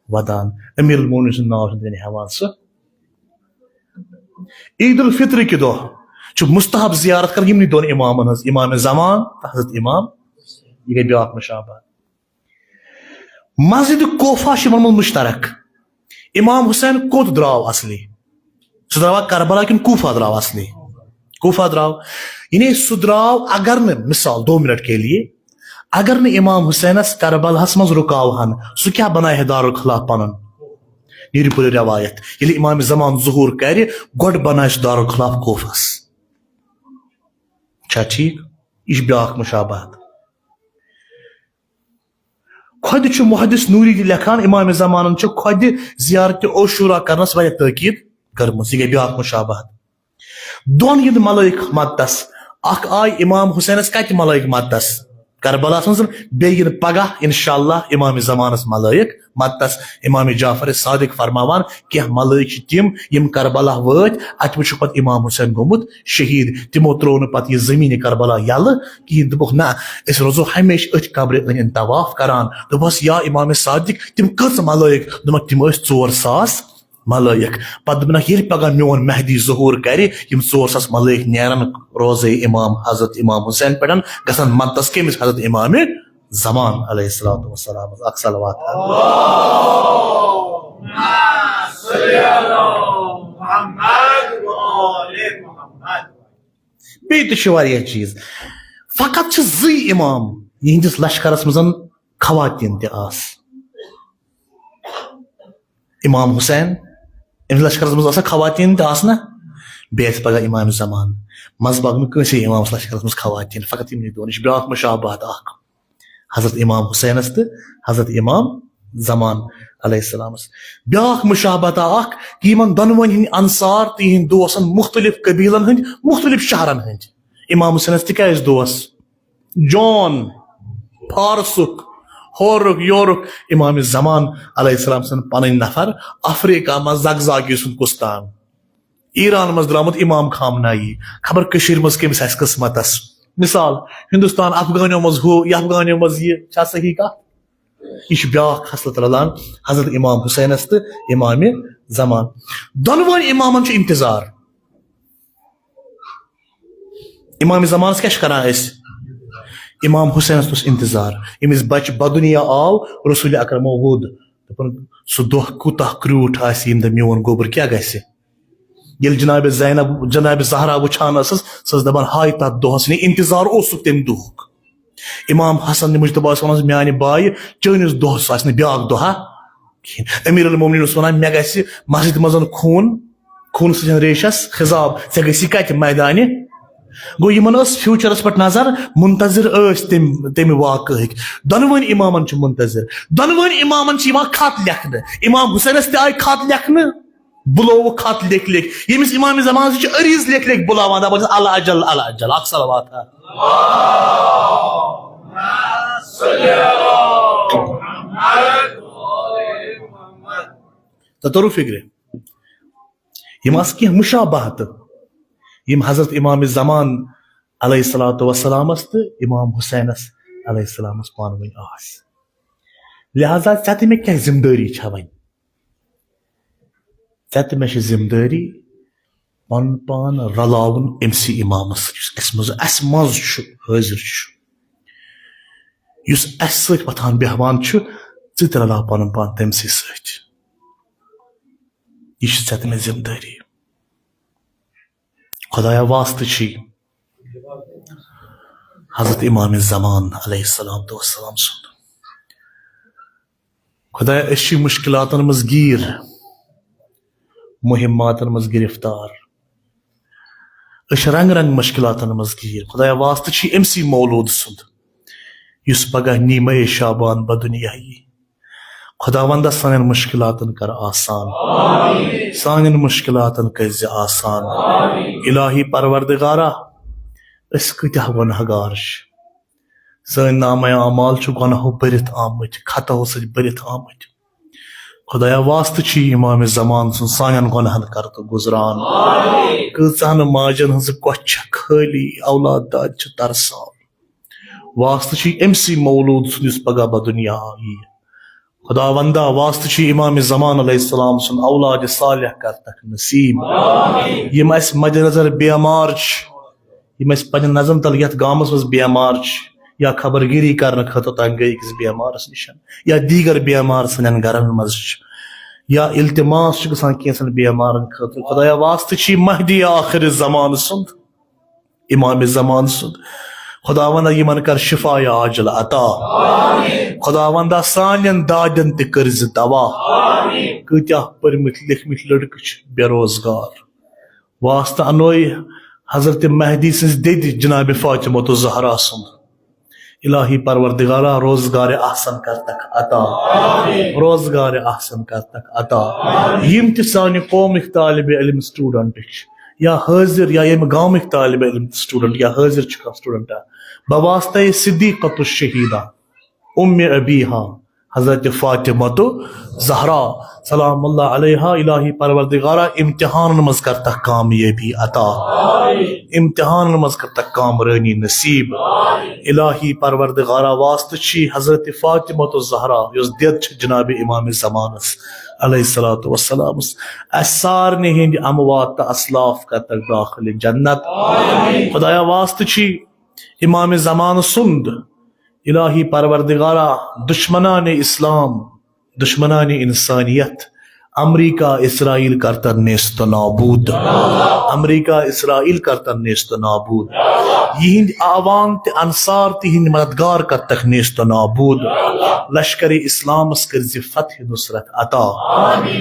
ودان۔ امیر المومنین سُنٛد ناو چھُنہٕ تیٚلہِ ہٮ۪وان سُہ۔ عید الفطر کہِ دۄہ چھُ مستحب زیارت کرٕنۍ یِمنٕے دۄن امامن ہٕنٛز، امام زمان تہٕ حضرت امام۔ یہِ گٔے بیٛاکھ مشابہت۔ مسجد کوفہ چھِ یِمن منٛز مشترک۔ امام حسین کوٚت درٛاو اصلی؟ سُہ درٛاوا کربلا کِنہٕ کوفہ درٛاو اصلی؟ کوفہ درٛاو۔ یعنی سُہ درٛاو، اگر نہٕ، مثال، دو منٹ کے لیے، اگر نہٕ امام حسینس کربلاہس منٛز رُکاوہن، سُہ کیٛاہ بنایہِ ہے دارالخلاف پنُن؟ نیرِ پٔرِو روایت، ییٚلہِ امام زمان ظہور کرِ، گۄڈٕ بنایہِ سُہ دارالخلاف کوفس۔ چھا ٹھیک؟ یہِ چھِ بیٛاکھ مشابہت۔ خۄدِ چھُ محدث نوری تہِ لیکھان، امام زمانن چھُ خۄدِ زیارت عاشورہ کرنس واریاہ تٲکید کٔرمٕژ۔ یہِ گٔے بیٛاکھ مشابہت۔ دۄن یِن ملائک مددس، اکھ آے امام حسینس کتہِ ملائک مددس؟ کربلاہس منٛز۔ بیٚیہِ یِن پگاہ انشاءاللہ امام زمانس ملائک مددس۔ امام جعفر صادق فرماوان، کینٛہہ ملائک چھِ تِم، یِم کربلا وٲتۍ، اتہِ وٕچھُکھ پتہٕ امام حسین گوٚمُت شہید، تِمو ترٛوو نہٕ پتہٕ یہِ زمین کربلا یلہٕ کِہیٖنۍ۔ دوٚپُکھ، نہ، أسۍ روزو ہمیشہِ أتھۍ قبرِ أنٛدۍ أنٛدۍ طواف کران۔ دوٚپہس، یا امام صادق، تِم کٔژ ملائک؟ دوٚپمکھ، تِم ٲسۍ ژور ساس ملائک۔ پتہٕ دوٚپنکھ، ییٚلہِ پگاہ میون مہدی ظہور کرِ، یِم ژور ساس ملائک نیرن روزے امام حضرت امام حسین پٮ۪ٹھ، گژھن مددس کٔمِس؟ حضرت امام زمان علیہ الصلوۃ والسلام۔ اکھ صلوات۔ بیٚیہِ تہِ چھِ واریاہ چیٖز۔ فقط چھِ زٕے امام یِہنٛدِس لشکرس منٛز خواتین تہِ آسہٕ۔ امام حسین، أمِس لشکرس منٛز آسہٕ خواتین تہِ آسہٕ نا؟ بیٚیہِ آسہِ پگاہ امام زمان۔ منٛزٕ باگ نہٕ کٲنٛسے امامس لشکرس منٛز خواتین، فقط یِمنٕے دۄن۔ یہِ چھِ بیٛاکھ مشابہت اکھ حضرت امام حسینس تہٕ حضرت امام زمان علیہ السلامس۔ بیٛاکھ مشابہت اکھ کہِ یِمن دۄنوٕنۍ ہٕنٛدۍ انصار تہٕ یِہنٛدۍ دوس آسن مختلف قبیلن ہٕنٛدۍ، مختلف شہرن ہٕنٛدۍ۔ امام حسینس تہِ کیٛازِ دوس؟ جون، فارسُک، ہورُک یورُک۔ امام زمان علیہ السلام سٕنٛدۍ پنٕنۍ نفر، افریقہ منٛز زگزاگی سُنٛد کُستان، ایران منٛز درٛامُت امام خامنائی، خبر کٔشیٖرِ منٛز کٔمِس آسہِ قٕسمتس۔ مثال، ہندوستان افغانیو منٛز ہُہ، یہِ افغانیو منٛز یہِ، چھا صحیح کتھ؟ یہِ چھُ بیٛاکھ خصلت رلان حضرت امام حسینس تہٕ امام زمان۔ دۄنوٕنۍ امامن چھُ انتظار۔ امام زمانس کیٛاہ چھِ کران أسۍ؟ امام حسینس اوس انتظار، ییٚمِس بچہِ بدنیا آو، رسول اکرمو ووٚد، دوٚپُن، سُہ دۄہ کوٗتاہ کرٛوٗٹھ آسہِ، ییٚمہِ دۄہ میون گوٚبُر کیٛاہ گژھِ؟ ییٚلہِ جناب زینب، جناب زہرا وٕچھان ٲسٕس، سۄ ٲس دپان، ہاے تتھ دۄہس، یعنی انتظار اوسُکھ تمہِ دۄہُک۔ امام حسن مجتبیٰ اوس ونان، میانہِ بایہِ، چٲنِس دۄہس آسہِ نہٕ بیٛاکھ دۄہا کِہیٖنۍ۔ امیر المومنین اوس ونان، مےٚ گژھِ مسجد منٛز خوٗن، خوٗنہٕ سۭتۍ ریشس خضاب، ژےٚ گژھی کتہِ؟ میدانہِ۔ گوٚو، یِمن ٲس فیوچرس پٮ۪ٹھ نظر، منتظر ٲسۍ تمہِ، تمہِ واقعہٕکۍ۔ دۄنوٕنۍ امامن چھُ منتظر، دۄنوٕنۍ امامن چھِ یِوان خط لیکھنہٕ۔ امام حسینس تہِ آیہِ خط لیکھنہٕ، بُلووُکھ خط لیکھۍ لیکھۍ۔ ییٚمِس امام زمانس چھِ عریض لیکھۍ لیکھۍ بُلاوان، دپان چھِس، العجل، العجل، اکھ صلوات ہا۔ تۄہہِ توٚرُو فِکرِ؟ یِم آسہٕ کینٛہہ مشابہتہٕ، یِم حضرت امام زمان علیہ الصلوۃ والسلامس تہٕ امام حسینس علیہ السلامس پانہٕ ؤنۍ آسہٕ۔ لہذا ژےٚ تہٕ مےٚ کیٛاہ ذمہٕ دٲری چھےٚ وۄنۍ؟ ژےٚ تہٕ مےٚ چھِ ذمہٕ دٲری پنُن پان رلاوُن أمسٕے امامس سۭتۍ، یُس اسہِ منٛز، اسہِ منٛز چھُ، حٲضِر چھُ، یُس اسہِ سۭتۍ وۄتھان بیٚہوان چھُ۔ ژٕ تہِ رلاو پنُن پان تٔمسٕے سۭتۍ۔ یہِ چھِ ژےٚ تہٕ مےٚ ذمہٕ دٲری۔ خدایا، واسطہٕ چھی حضرت امام زمان علیہ الصلوۃ والسلام سُنٛد۔ خدایا، أسۍ چھِ مُشکِلاتن منٛز گیٖر، مُہِماتن منٛز گِرفتار، أسۍ چھِ رنٛگ رنٛگ مُشکِلاتن منٛز گیٖر۔ خدایا، واسطہٕ چھی أمسٕے مولوٗد سُنٛد، یُس پگاہ نیٖمَے شعبان بدُنیا یی۔ خداوندا، سانٮ۪ن مُشکِلاتن کر آسان، سانٮ۪ن مُشکِلاتن کٔرۍ زِ آسان۔ الٰہی پروردگارا، أسۍ کۭتیاہ گۄناہ گار چھِ، سٲنۍ نامہ اعمال چھِ گۄناہو بٔرِتھ آمٕتۍ، خطاہو سۭتۍ بٔرِتھ آمٕتۍ۔ خدایا، واسطہٕ چھی امام زمان سُنٛد، سانٮ۪ن گۄناہن کر تہٕ گُزران۔ کۭژاہ نہٕ ماجن ہٕنٛز کۄچھ چھےٚ خٲلی، اولاد داد چھِ ترسان۔ واسطہٕ چھی أمسٕے مولوٗد سُنٛد، یُس پگاہ بدُنیا یی۔ خداوندا، واسطہٕ چھی امام زمان علیہ السلام سُنٛد، اولاد صالح کرتکھ نصیب۔ یِم اسہِ مدِ نظر بیمار چھِ، یِم اسہِ پننٮ۪ن نظرن تل یتھ گامس منٛز بیمار چھِ، یا خبرگیری کرنہٕ خٲطرٕ تام گٔے أکِس بیمارس نِش، یا دیٖگر بیمار سانٮ۪ن گرن منٛز چھِ، یا التماس چھُ گژھان کینٛژن بیمارن خٲطرٕ۔ خدایا، واسطہٕ چھی مہدی آخر زمان سُنٛد، امام زمان سُنٛد۔ خداوندا، یِمن کر شفا عاجل عطا۔ خداوندا، سانٮ۪ن دادٮ۪ن تہِ کٔرۍ زِ دوا۔ کۭتیاہ پٔرمٕتۍ لیکھمٕتۍ لڑکہٕ چھِ بے روزگار۔ واسطہٕ انوے حضرت مہدی سٕنٛزِ دٮ۪دِ جناب فاطمہ الزہرا سُنٛد۔ الٰہی پروردگارا، روزگار احسن کرتکھ عطا۔ روزگار احسن کرتکھ عطا۔ یِم تہِ سانہِ قومٕکۍ طالب علم student چھِ، یا حٲضِر یا ییٚمہِ گامٕکۍ طالب علم student یا حٲضِر چھِ کانٛہہ student، بواسطہ صدیقۃ الشہیدہ ام ابیہا حضرت فاطمہ زہرا سلام اللہ علیہا، الٰہی پروردگارا، امتحانن منٛز کرتکھ کامیٲبی عطا، امتحانن منٛز کرتکھ کامرٲنی نصیب۔ الٰہی پروردگارا، واسطہٕ چھی حضرت فاطمہ زہرا، یۄس دٮ۪د چھِ جناب امام زمانس علیہ الصلوۃ والسلام، اسہِ سارنٕے ہٕنٛدۍ اموات تہٕ اسلاف کرتکھ داخل جنت۔ خدایا، واسطہٕ چھی امام زمان سُنٛد، الٰہی پروردگارا، دشمنان اسلام، دشمنان انسانیت، امریکہ اسرائیل کرتن نیست و نابود۔ امریکہ اسرائیل کرتن نیست و نابود۔ یہند اعوان تہ انصار، تہند مددگار کرتکھ نیست و نابود۔ لشکر اسلامس کر زِ فتح نصرت عطا۔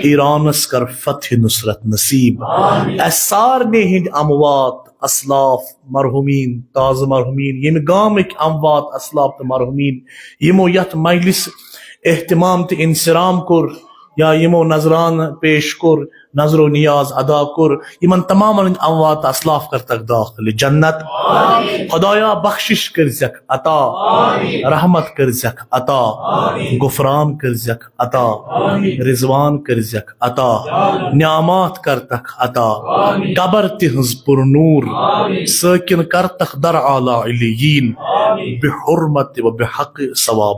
ایرانس کر فتح نصرت نصیب۔ اسہِ سارنٕے ہٕنٛدۍ اموات، اسلاف، مرحومین، تازٕ مرحومین، ییٚمہِ گامٕکۍ اموات، اسلاف تہٕ مرحومین، یِمو یتھ مجلس اہتمام تہٕ انصرام کوٚر، یا یِمو نذرانہٕ پیش کوٚر، نذر و نیاز ادا کوٚر، یِمن تمامن ہٕنٛدۍ اموات اسلاف کرتکھ داخل جنت۔ خدایا، بخشش کٔرزٮ۪کھ عطا، رحمت کٔرزٮ۪کھ عطا، غفران کٔرزٮ۪کھ عطا، رضوان کٔرزٮ۪کھ عطا، نعمات کرتکھ عطا، قبر تہنٛز پر نور، سٲکن کرتکھ در اعلیٰ علیین، بحرمت و بحق ثواب۔